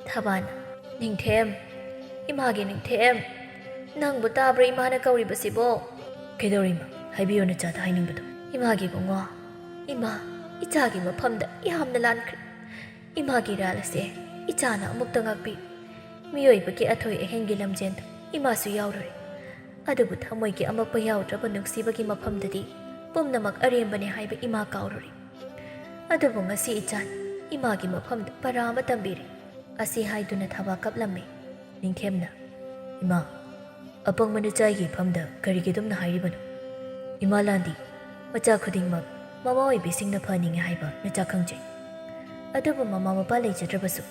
ꯊꯕꯥꯅ, "ꯅꯤꯡꯊꯦꯝ, ꯏꯃꯥꯒꯤ ꯅꯤꯡꯊꯦꯝ, ꯅꯪꯕꯨ ꯇꯥꯕ꯭ꯔꯥ ꯏꯃꯥꯅ ꯀꯧꯔꯤꯕꯁꯤꯕꯣ?" "ꯀꯩꯗꯧꯔꯦ ꯏꯃꯥ? ꯍꯥꯏꯕꯤꯌꯨ ꯅꯆꯥꯗ ꯍꯥꯏꯅꯤꯡꯕꯗꯣ꯫" "ꯏꯃꯥꯒꯤ ꯏꯕꯨꯡꯉꯣ, ꯏꯃꯥ, ꯏꯆꯥꯒꯤ ꯃꯐꯝꯗ ꯌꯥꯝꯅ ꯂꯥꯟꯈ꯭ꯔꯦ꯫ ꯏꯃꯥꯒꯤ ꯏꯔꯥꯜ ꯑꯁꯦ ꯏꯆꯥꯅ ꯑꯃꯨꯛꯇ ꯉꯥꯛꯄꯤ꯫ ꯃꯤꯑꯣꯏꯕꯒꯤ ꯑꯊꯣꯏ ꯑꯍꯦꯟꯒꯤ ꯂꯝꯖꯦꯟꯗ ꯏꯃꯥꯁꯨ ꯌꯥꯎꯔꯨꯔꯦ꯫ ꯑꯗꯨꯕꯨ ꯊꯃꯣꯏꯒꯤ ꯑꯃꯠꯄ ꯌꯥꯎꯗ꯭ꯔꯕ ꯅꯨꯡꯁꯤꯕꯒꯤ ꯃꯐꯝꯗꯗꯤ ꯄꯨꯝꯅꯃꯛ ꯑꯔꯦꯝꯕꯅꯦ ꯍꯥꯏꯕ ꯏꯃꯥ ꯀꯥꯎꯔꯨꯔꯦ꯫ ꯑꯗꯨꯕꯨ ꯉꯁꯤ ꯏꯆꯥꯅ ꯏꯃꯥꯒꯤ ꯃꯐꯝꯗ ꯄꯔꯥ ꯑꯃ ꯇꯝꯕꯤꯔꯦ꯫" ꯑꯁꯤ ꯍꯥꯏꯗꯨꯅ ꯊꯕꯥ ꯀꯞꯂꯝꯃꯤ꯫ ꯅꯤꯡꯊꯦꯝꯅ, "ꯏꯃꯥ, ꯑꯄꯪꯕ ꯅꯆꯥꯒꯤ ꯏꯐꯝꯗ ꯀꯔꯤꯒꯤ ꯑꯗꯨꯝꯅ ꯍꯥꯏꯔꯤꯕꯅꯣ? ꯏꯃꯥ ꯂꯥꯟꯗꯤ꯫ ꯃꯆꯥ ꯈꯨꯗꯤꯡꯃꯛ ꯃꯃꯥ ꯑꯣꯏꯕꯤꯁꯤꯡꯅ ꯐꯍꯟꯅꯤꯡꯉꯤ ꯍꯥꯏꯕ ꯅꯆꯥ ꯈꯪꯖꯩ꯫ ꯑꯗꯨꯕꯨ ꯃꯃꯥ ꯃꯄꯥ ꯂꯩꯖꯗ꯭ꯔꯕꯁꯨ,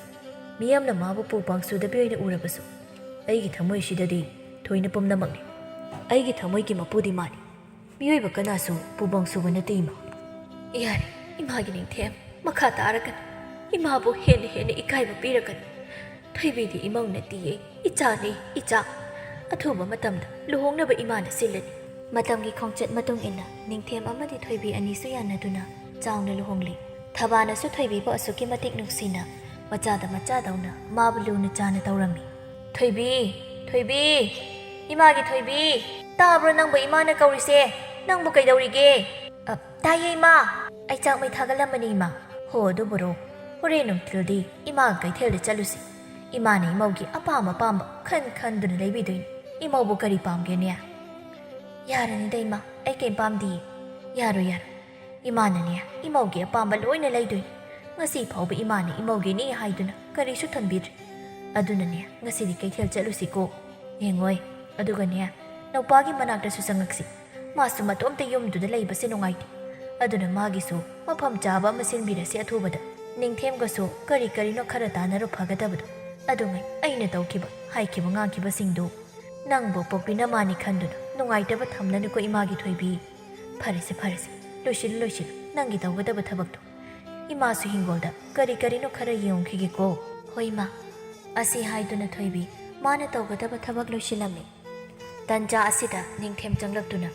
ꯃꯤꯌꯥꯝꯅ ꯃꯥꯕꯨ ꯄꯨ ꯄꯥꯡꯁꯨꯗꯕꯤ ꯑꯣꯏꯅ ꯎꯔꯕꯁꯨ, ꯑꯩꯒꯤ ꯊꯃꯣꯏꯁꯤꯗꯗꯤ ꯊꯣꯏꯅ ꯄꯨꯝꯅꯃꯛꯅꯤ꯫ ꯑꯩꯒꯤ ꯊꯃꯣꯏꯒꯤ ꯃꯄꯨꯗꯤ ꯃꯥꯅꯤ꯫ ꯃꯤꯑꯣꯏꯕ ꯀꯅꯥꯁꯨ ꯄꯨ ꯄꯥꯡꯁꯨꯕ ꯅꯠꯇꯦ ꯏꯃꯥ꯫" "ꯌꯥꯔꯦ, ꯏꯃꯥꯒꯤ ꯅꯤꯡꯊꯦꯝ, ꯃꯈꯥ ꯇꯥꯔꯒꯅꯨ꯫ ꯏꯃꯥꯕꯨ ꯍꯦꯟꯅ ꯍꯦꯟꯅ ꯏꯀꯥꯏꯕ ꯄꯤꯔꯒꯅꯨ꯫ ꯊꯣꯏꯕꯤꯗꯤ ꯏꯃꯧ ꯅꯠꯇꯤꯌꯦ, ꯏꯆꯥꯅꯤ, ꯏꯆꯥ꯫ ꯑꯊꯨꯕ ꯃꯇꯝꯗ ꯂꯨꯍꯣꯡꯅꯕ ꯏꯃꯥꯅ ꯁꯤꯜꯂꯅꯤ꯫" ꯃꯇꯝꯒꯤ ꯈꯣꯡꯆꯠ ꯃꯇꯨꯡ ꯏꯟꯅ ꯅꯤꯡꯊꯦꯝ ꯑꯃꯗꯤ ꯊꯣꯏꯕꯤ ꯑꯅꯤꯁꯨ ꯌꯥꯅꯗꯨꯅ ꯆꯥꯎꯅ ꯂꯨꯍꯣꯡꯂꯤ꯫ ꯊꯕꯥꯅꯁꯨ ꯊꯣꯏꯕꯤꯕꯨ ꯑꯁꯨꯛꯀꯤ ꯃꯇꯤꯛ ꯅꯨꯡꯁꯤꯅ ꯃꯆꯥꯗ ꯃꯆꯥꯗꯧꯅ ꯃꯥꯕꯨ ꯂꯨꯅ ꯆꯥꯅ ꯇꯧꯔꯝꯃꯤ꯫ "ꯊꯣꯏꯕꯤ, ꯊꯣꯏꯕꯤ, ꯏꯃꯥꯒꯤ ꯊꯣꯏꯕꯤ, ꯇꯥꯕ꯭ꯔꯣ ꯅꯪꯕꯨ ꯏꯃꯥꯅ ꯀꯧꯔꯤꯁꯦ? ꯅꯪꯕꯨ ꯀꯩꯗꯧꯔꯤꯒꯦ?" "ꯑ, ꯇꯥꯏꯌꯦ ꯏꯃꯥ꯫ ꯑꯩ ꯆꯥꯛ ꯃꯩ ꯊꯥꯒꯠꯂꯝꯕꯅꯤ ꯏꯃꯥ꯫" "ꯍꯣ ꯑꯗꯨꯕꯨꯔꯣ, ꯍꯣꯔꯦꯟ ꯅꯨꯡꯊꯤꯜꯗꯤ ꯏꯃꯥꯒ ꯀꯩꯊꯦꯜꯗ ꯆꯠꯂꯨꯁꯤ꯫ ꯏꯃꯥꯅ ꯏꯃꯧꯒꯤ ꯑꯄꯥꯝ ꯑꯄꯥꯝꯕ ꯈꯟ ꯈꯟꯗꯨꯅ ꯂꯩꯕꯤꯗꯣꯏꯅꯤ꯫ ꯏꯃꯧꯕꯨ ꯀꯔꯤ ꯄꯥꯝꯒꯦꯅꯦ? ꯌꯥꯔꯅꯤꯗ ꯏꯃꯥ, ꯑꯩ ꯀꯩꯝ ꯄꯥꯝꯗꯤꯌꯦ꯫ ꯌꯥꯔꯣꯏ, ꯌꯥꯔꯣꯏ꯫ ꯏꯃꯥꯅꯅꯦ, ꯏꯃꯧꯒꯤ ꯑꯄꯥꯝꯕ ꯂꯣꯏꯅ ꯂꯩꯗꯣꯏꯅꯤ꯫ ꯉꯁꯤ ꯐꯥꯎꯕ ꯏꯃꯥꯅ ꯏꯃꯧꯒꯤꯅꯤ ꯍꯥꯏꯗꯨꯅ ꯀꯔꯤꯁꯨ ꯊꯝꯕꯤꯗ꯭ꯔꯤ꯫ ꯑꯗꯨꯅꯅꯦ, ꯉꯁꯤꯗꯤ ꯀꯩꯊꯦꯜ ꯆꯠꯂꯨꯁꯤꯀꯣ꯫ ꯌꯦꯡꯉꯣꯏ꯫ ꯑꯗꯨꯒꯅꯦ, ꯅꯨꯄꯥꯒꯤ ꯃꯅꯥꯛꯇꯁꯨ ꯆꯪꯉꯛꯁꯤ꯫ ꯃꯥꯁꯨ ꯃꯇꯣꯝꯇ ꯌꯨꯝꯗꯨꯗ ꯂꯩꯕꯁꯦ ꯅꯨꯡꯉꯥꯏꯇꯦ꯫ ꯑꯗꯨꯅ ꯃꯥꯒꯤꯁꯨ ꯃꯐꯝ ꯆꯥꯕ ꯑꯃ ꯁꯤꯟꯕꯤꯔꯁꯤ ꯑꯊꯨꯕꯗ꯫ ꯅꯤꯡꯊꯦꯝꯒꯁꯨ ꯀꯔꯤ ꯀꯔꯤꯅꯣ ꯈꯔ ꯇꯥꯟꯅꯔꯨ ꯐꯒꯗꯕꯗꯣ꯫ ꯑꯗꯨꯉꯩ ꯑꯩꯅ ꯇꯧꯈꯤꯕ, ꯍꯥꯏꯈꯤꯕ, ꯉꯥꯡꯈꯤꯕꯁꯤꯡꯗꯨ ꯅꯪꯕꯨ ꯄꯣꯛꯄꯤ ꯅꯃꯥꯅꯤ ꯈꯟꯗꯨꯅ ꯅꯨꯡꯉꯥꯏꯇꯕ ꯊꯝꯂꯅꯨꯀꯣ ꯏꯃꯥꯒꯤ ꯊꯣꯏꯕꯤ꯫ ꯐꯔꯦꯁꯦ, ꯐꯔꯦꯁꯦ, ꯂꯣꯏꯁꯤꯜꯂꯨ, ꯂꯣꯏꯁꯤꯜꯂꯨ, ꯅꯪꯒꯤ ꯇꯧꯒꯗꯕ ꯊꯕꯛꯇꯣ꯫ ꯏꯃꯥꯁꯨ ꯍꯤꯡꯒꯣꯜꯗ ꯀꯔꯤ ꯀꯔꯤꯅꯣ ꯈꯔ ꯌꯦꯡꯉꯨꯈꯤꯒꯦꯀꯣ꯫ ꯍꯣꯏ ꯏꯃꯥ꯫ ꯑꯁꯤ ꯍꯥꯏꯗꯨꯅ ꯊꯣꯏꯕꯤ ꯃꯥꯅ ꯇꯧꯒꯗꯕ ꯊꯕꯛ ꯂꯣꯏꯁꯤꯜꯂꯝꯃꯤ꯫ ꯇꯟꯖꯥ ꯑꯁꯤꯗ ꯅꯤꯡꯊꯦꯝ ꯆꯪꯂꯛꯇꯨꯅ,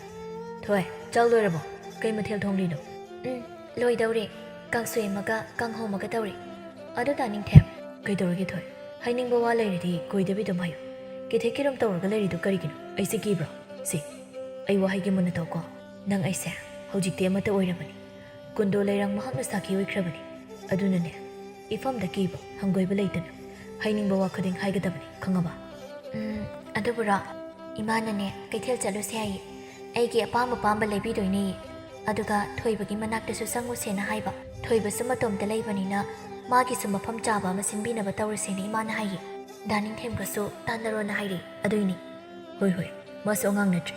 "ꯊꯣꯏ, ꯆꯥꯛ ꯂꯣꯏꯔꯕꯣ? ꯀꯩ ꯃꯊꯦꯜ ꯊꯣꯡꯂꯤꯅꯣ?" "ꯎꯝ, ꯂꯣꯏꯗꯧꯔꯦ꯫ ꯀꯥꯡꯁꯣꯏ ꯑꯃꯒ ꯀꯥꯡꯍꯧ ꯑꯃꯒ ꯇꯧꯔꯦ꯫ ꯑꯗꯨꯗ ꯅꯤꯡꯊꯦꯝ?" "ꯀꯩꯗꯧꯔꯒꯦ ꯊꯣꯏ? ꯍꯥꯏꯅꯤꯡꯕ ꯋꯥ ꯂꯩꯔꯗꯤ ꯀꯣꯏꯗꯕꯤ ꯑꯗꯨꯝ ꯍꯥꯏꯌꯨ꯫ ꯀꯤꯊꯦꯛ ꯀꯤꯔꯨꯝ ꯇꯧꯔꯒ ꯂꯩꯔꯤꯗꯣ ꯀꯔꯤꯒꯤꯅꯣ? ꯑꯩꯁꯦ ꯀꯤꯕ꯭ꯔꯣ? ꯁꯤ, ꯑꯩ ꯋꯥꯍꯩꯒꯤ ꯃꯨꯟꯅ ꯇꯧꯀꯣ꯫ ꯅꯪ ꯑꯩꯁꯦ ꯍꯧꯖꯤꯛꯇꯤ ꯑꯃꯠꯇ ꯑꯣꯏꯔꯕꯅꯤ꯫ ꯀꯨꯟꯗꯣ ꯂꯩꯔꯥꯡ ꯃꯍꯥꯛꯅ ꯁꯥꯈꯤ ꯑꯣꯏꯈ꯭ꯔꯕꯅꯤ꯫ ꯑꯗꯨꯅꯅꯦ, ꯏꯐꯝꯗ ꯀꯤꯕ, ꯍꯪꯒꯣꯏꯕ ꯂꯩꯇꯅ ꯍꯥꯏꯅꯤꯡꯕ ꯋꯥ ꯈꯨꯗꯤꯡ ꯍꯥꯏꯒꯗꯕꯅꯤ, ꯈꯪꯉꯕ?" "ꯎꯝ, ꯑꯗꯨꯕꯨꯔꯣ? ꯏꯃꯥꯅꯅꯦ, ꯀꯩꯊꯦꯜ ꯆꯠꯂꯨꯁꯦ ꯍꯥꯏꯌꯦ꯫ ꯑꯩꯒꯤ ꯑꯄꯥꯝꯕ ꯄꯥꯝꯕ ꯂꯩꯕꯤꯗꯣꯏꯅꯦ꯫ ꯑꯗꯨꯒ ꯊꯣꯏꯕꯒꯤ ꯃꯅꯥꯛꯇꯁꯨ ꯆꯪꯉꯨꯁꯦꯅ ꯍꯥꯏꯕ꯫ ꯊꯣꯏꯕꯁꯨ ꯃꯇꯣꯝꯇ ꯂꯩꯕꯅꯤꯅ ꯃꯥꯒꯤꯁꯨ ꯃꯐꯝ ꯆꯥꯕ ꯑꯃ ꯁꯤꯟꯕꯤꯅꯕ ꯇꯧꯔꯁꯦꯅ ꯏꯃꯥꯅ ꯍꯥꯏꯌꯦ꯫ ꯗꯥ ꯅꯤꯡꯊꯦꯝꯒꯁꯨ ꯇꯥꯟꯅꯔꯣꯅ ꯍꯥꯏꯔꯦ꯫ ꯑꯗꯨꯏꯅꯤ꯫" "ꯍꯣꯏ, ꯍꯣꯏ, ꯃꯥꯁꯨ ꯑꯉꯥꯡ ꯅꯠꯇ꯭ꯔꯦ꯫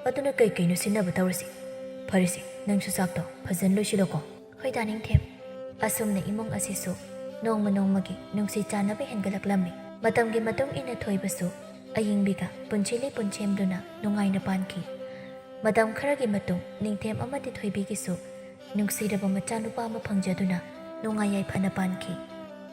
ꯑꯗꯨꯅ ꯀꯩ ꯀꯩꯅꯣ ꯁꯤꯟꯅꯕ ꯇꯧꯔꯁꯤ꯫ ꯐꯔꯦꯁꯦ, ꯅꯪꯁꯨ ꯆꯥꯛꯇꯣ ꯐꯖꯅ ꯂꯣꯏꯁꯤꯜꯂꯣꯀꯣ꯫" "ꯍꯣꯏ ꯗꯥ ꯅꯤꯡꯊꯦꯝ꯫" ꯑꯁꯨꯝꯅ ꯏꯃꯨꯡ ꯑꯁꯤꯁꯨ ꯅꯣꯡꯃ ꯅꯣꯡꯃꯒꯤ ꯅꯨꯡꯁꯤ ꯆꯥꯟꯅꯕ ꯍꯦꯟꯒꯠꯂꯛꯂꯝꯃꯤ꯫ ꯃꯇꯝꯒꯤ ꯃꯇꯨꯡ ꯏꯟꯅ ꯊꯣꯏꯕꯁꯨ ꯑꯌꯤꯡꯕꯤꯒ ꯄꯨꯟꯁꯤꯂꯤ ꯄꯨꯟꯁꯦꯝꯗꯨꯅ ꯅꯨꯡꯉꯥꯏꯅ ꯄꯥꯟꯈꯤ꯫ ꯃꯇꯝ ꯈꯔꯒꯤ ꯃꯇꯨꯡ ꯅꯤꯡꯊꯦꯝ ꯑꯃꯗꯤ ꯊꯣꯏꯕꯤꯒꯤꯁꯨ ꯅꯨꯡꯁꯤꯔꯕ ꯃꯆꯥꯅꯨꯄꯥ ꯑꯃ ꯐꯪꯖꯗꯨꯅ ꯅꯨꯡꯉꯥꯏ ꯌꯥꯏꯐꯅ ꯄꯥꯟꯈꯤ꯫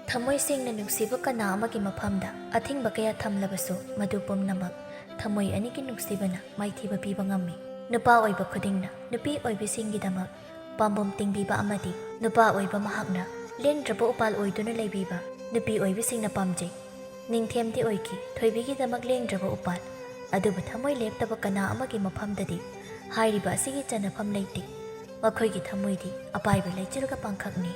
ꯊꯃꯣꯏ ꯁꯦꯡꯅ ꯅꯨꯡꯁꯤꯕ ꯀꯅꯥ ꯑꯃꯒꯤ ꯃꯐꯝꯗ ꯑꯊꯤꯡꯕ ꯀꯌꯥ ꯊꯝꯂꯕꯁꯨ, ꯃꯗꯨ ꯄꯨꯝꯅꯃꯛ ꯊꯃꯣꯏ ꯑꯅꯤꯒꯤ ꯅꯨꯡꯁꯤꯕꯅ ꯃꯥꯏꯊꯤꯕ ꯄꯤꯕ ꯉꯝꯃꯤ꯫ ꯅꯨꯄꯥ ꯑꯣꯏꯕ ꯈꯨꯗꯤꯡꯅ ꯅꯨꯄꯤ ꯑꯣꯏꯕꯤꯁꯤꯡꯒꯤꯗꯃꯛ ꯄꯥꯝꯕꯣꯝ ꯇꯤꯡꯕꯤꯕ ꯑꯃꯗꯤ ꯅꯨꯄꯥ ꯑꯣꯏꯕ ꯃꯍꯥꯛꯅ ꯂꯦꯡꯗ꯭ꯔꯕ ꯎꯄꯥꯜ ꯑꯣꯏꯗꯨꯅ ꯂꯩꯕꯤꯕ ꯅꯨꯄꯤ ꯑꯣꯏꯕꯤꯁꯤꯡꯅ ꯄꯥꯝꯖꯩ꯫ ꯅꯤꯡꯊꯦꯝꯗꯤ ꯑꯣꯏꯈꯤ ꯊꯣꯏꯕꯤꯒꯤꯗꯃꯛ ꯂꯦꯡꯗ꯭ꯔꯕ ꯎꯄꯥꯜ, ꯑꯗꯨꯕꯨ ꯊꯃꯣꯏ ꯂꯦꯞꯇꯕ ꯀꯅꯥ ꯑꯃꯒꯤ ꯃꯐꯝꯗꯗꯤ ꯍꯥꯏꯔꯤꯕ ꯑꯁꯤꯒꯤ ꯆꯟꯅꯐꯝ ꯂꯩꯇꯦ꯫ ꯃꯈꯣꯏꯒꯤ ꯊꯃꯣꯏꯗꯤ ꯑꯄꯥꯏꯕ ꯂꯩꯆꯤꯜꯒ ꯄꯥꯡꯈꯛꯅꯤ꯫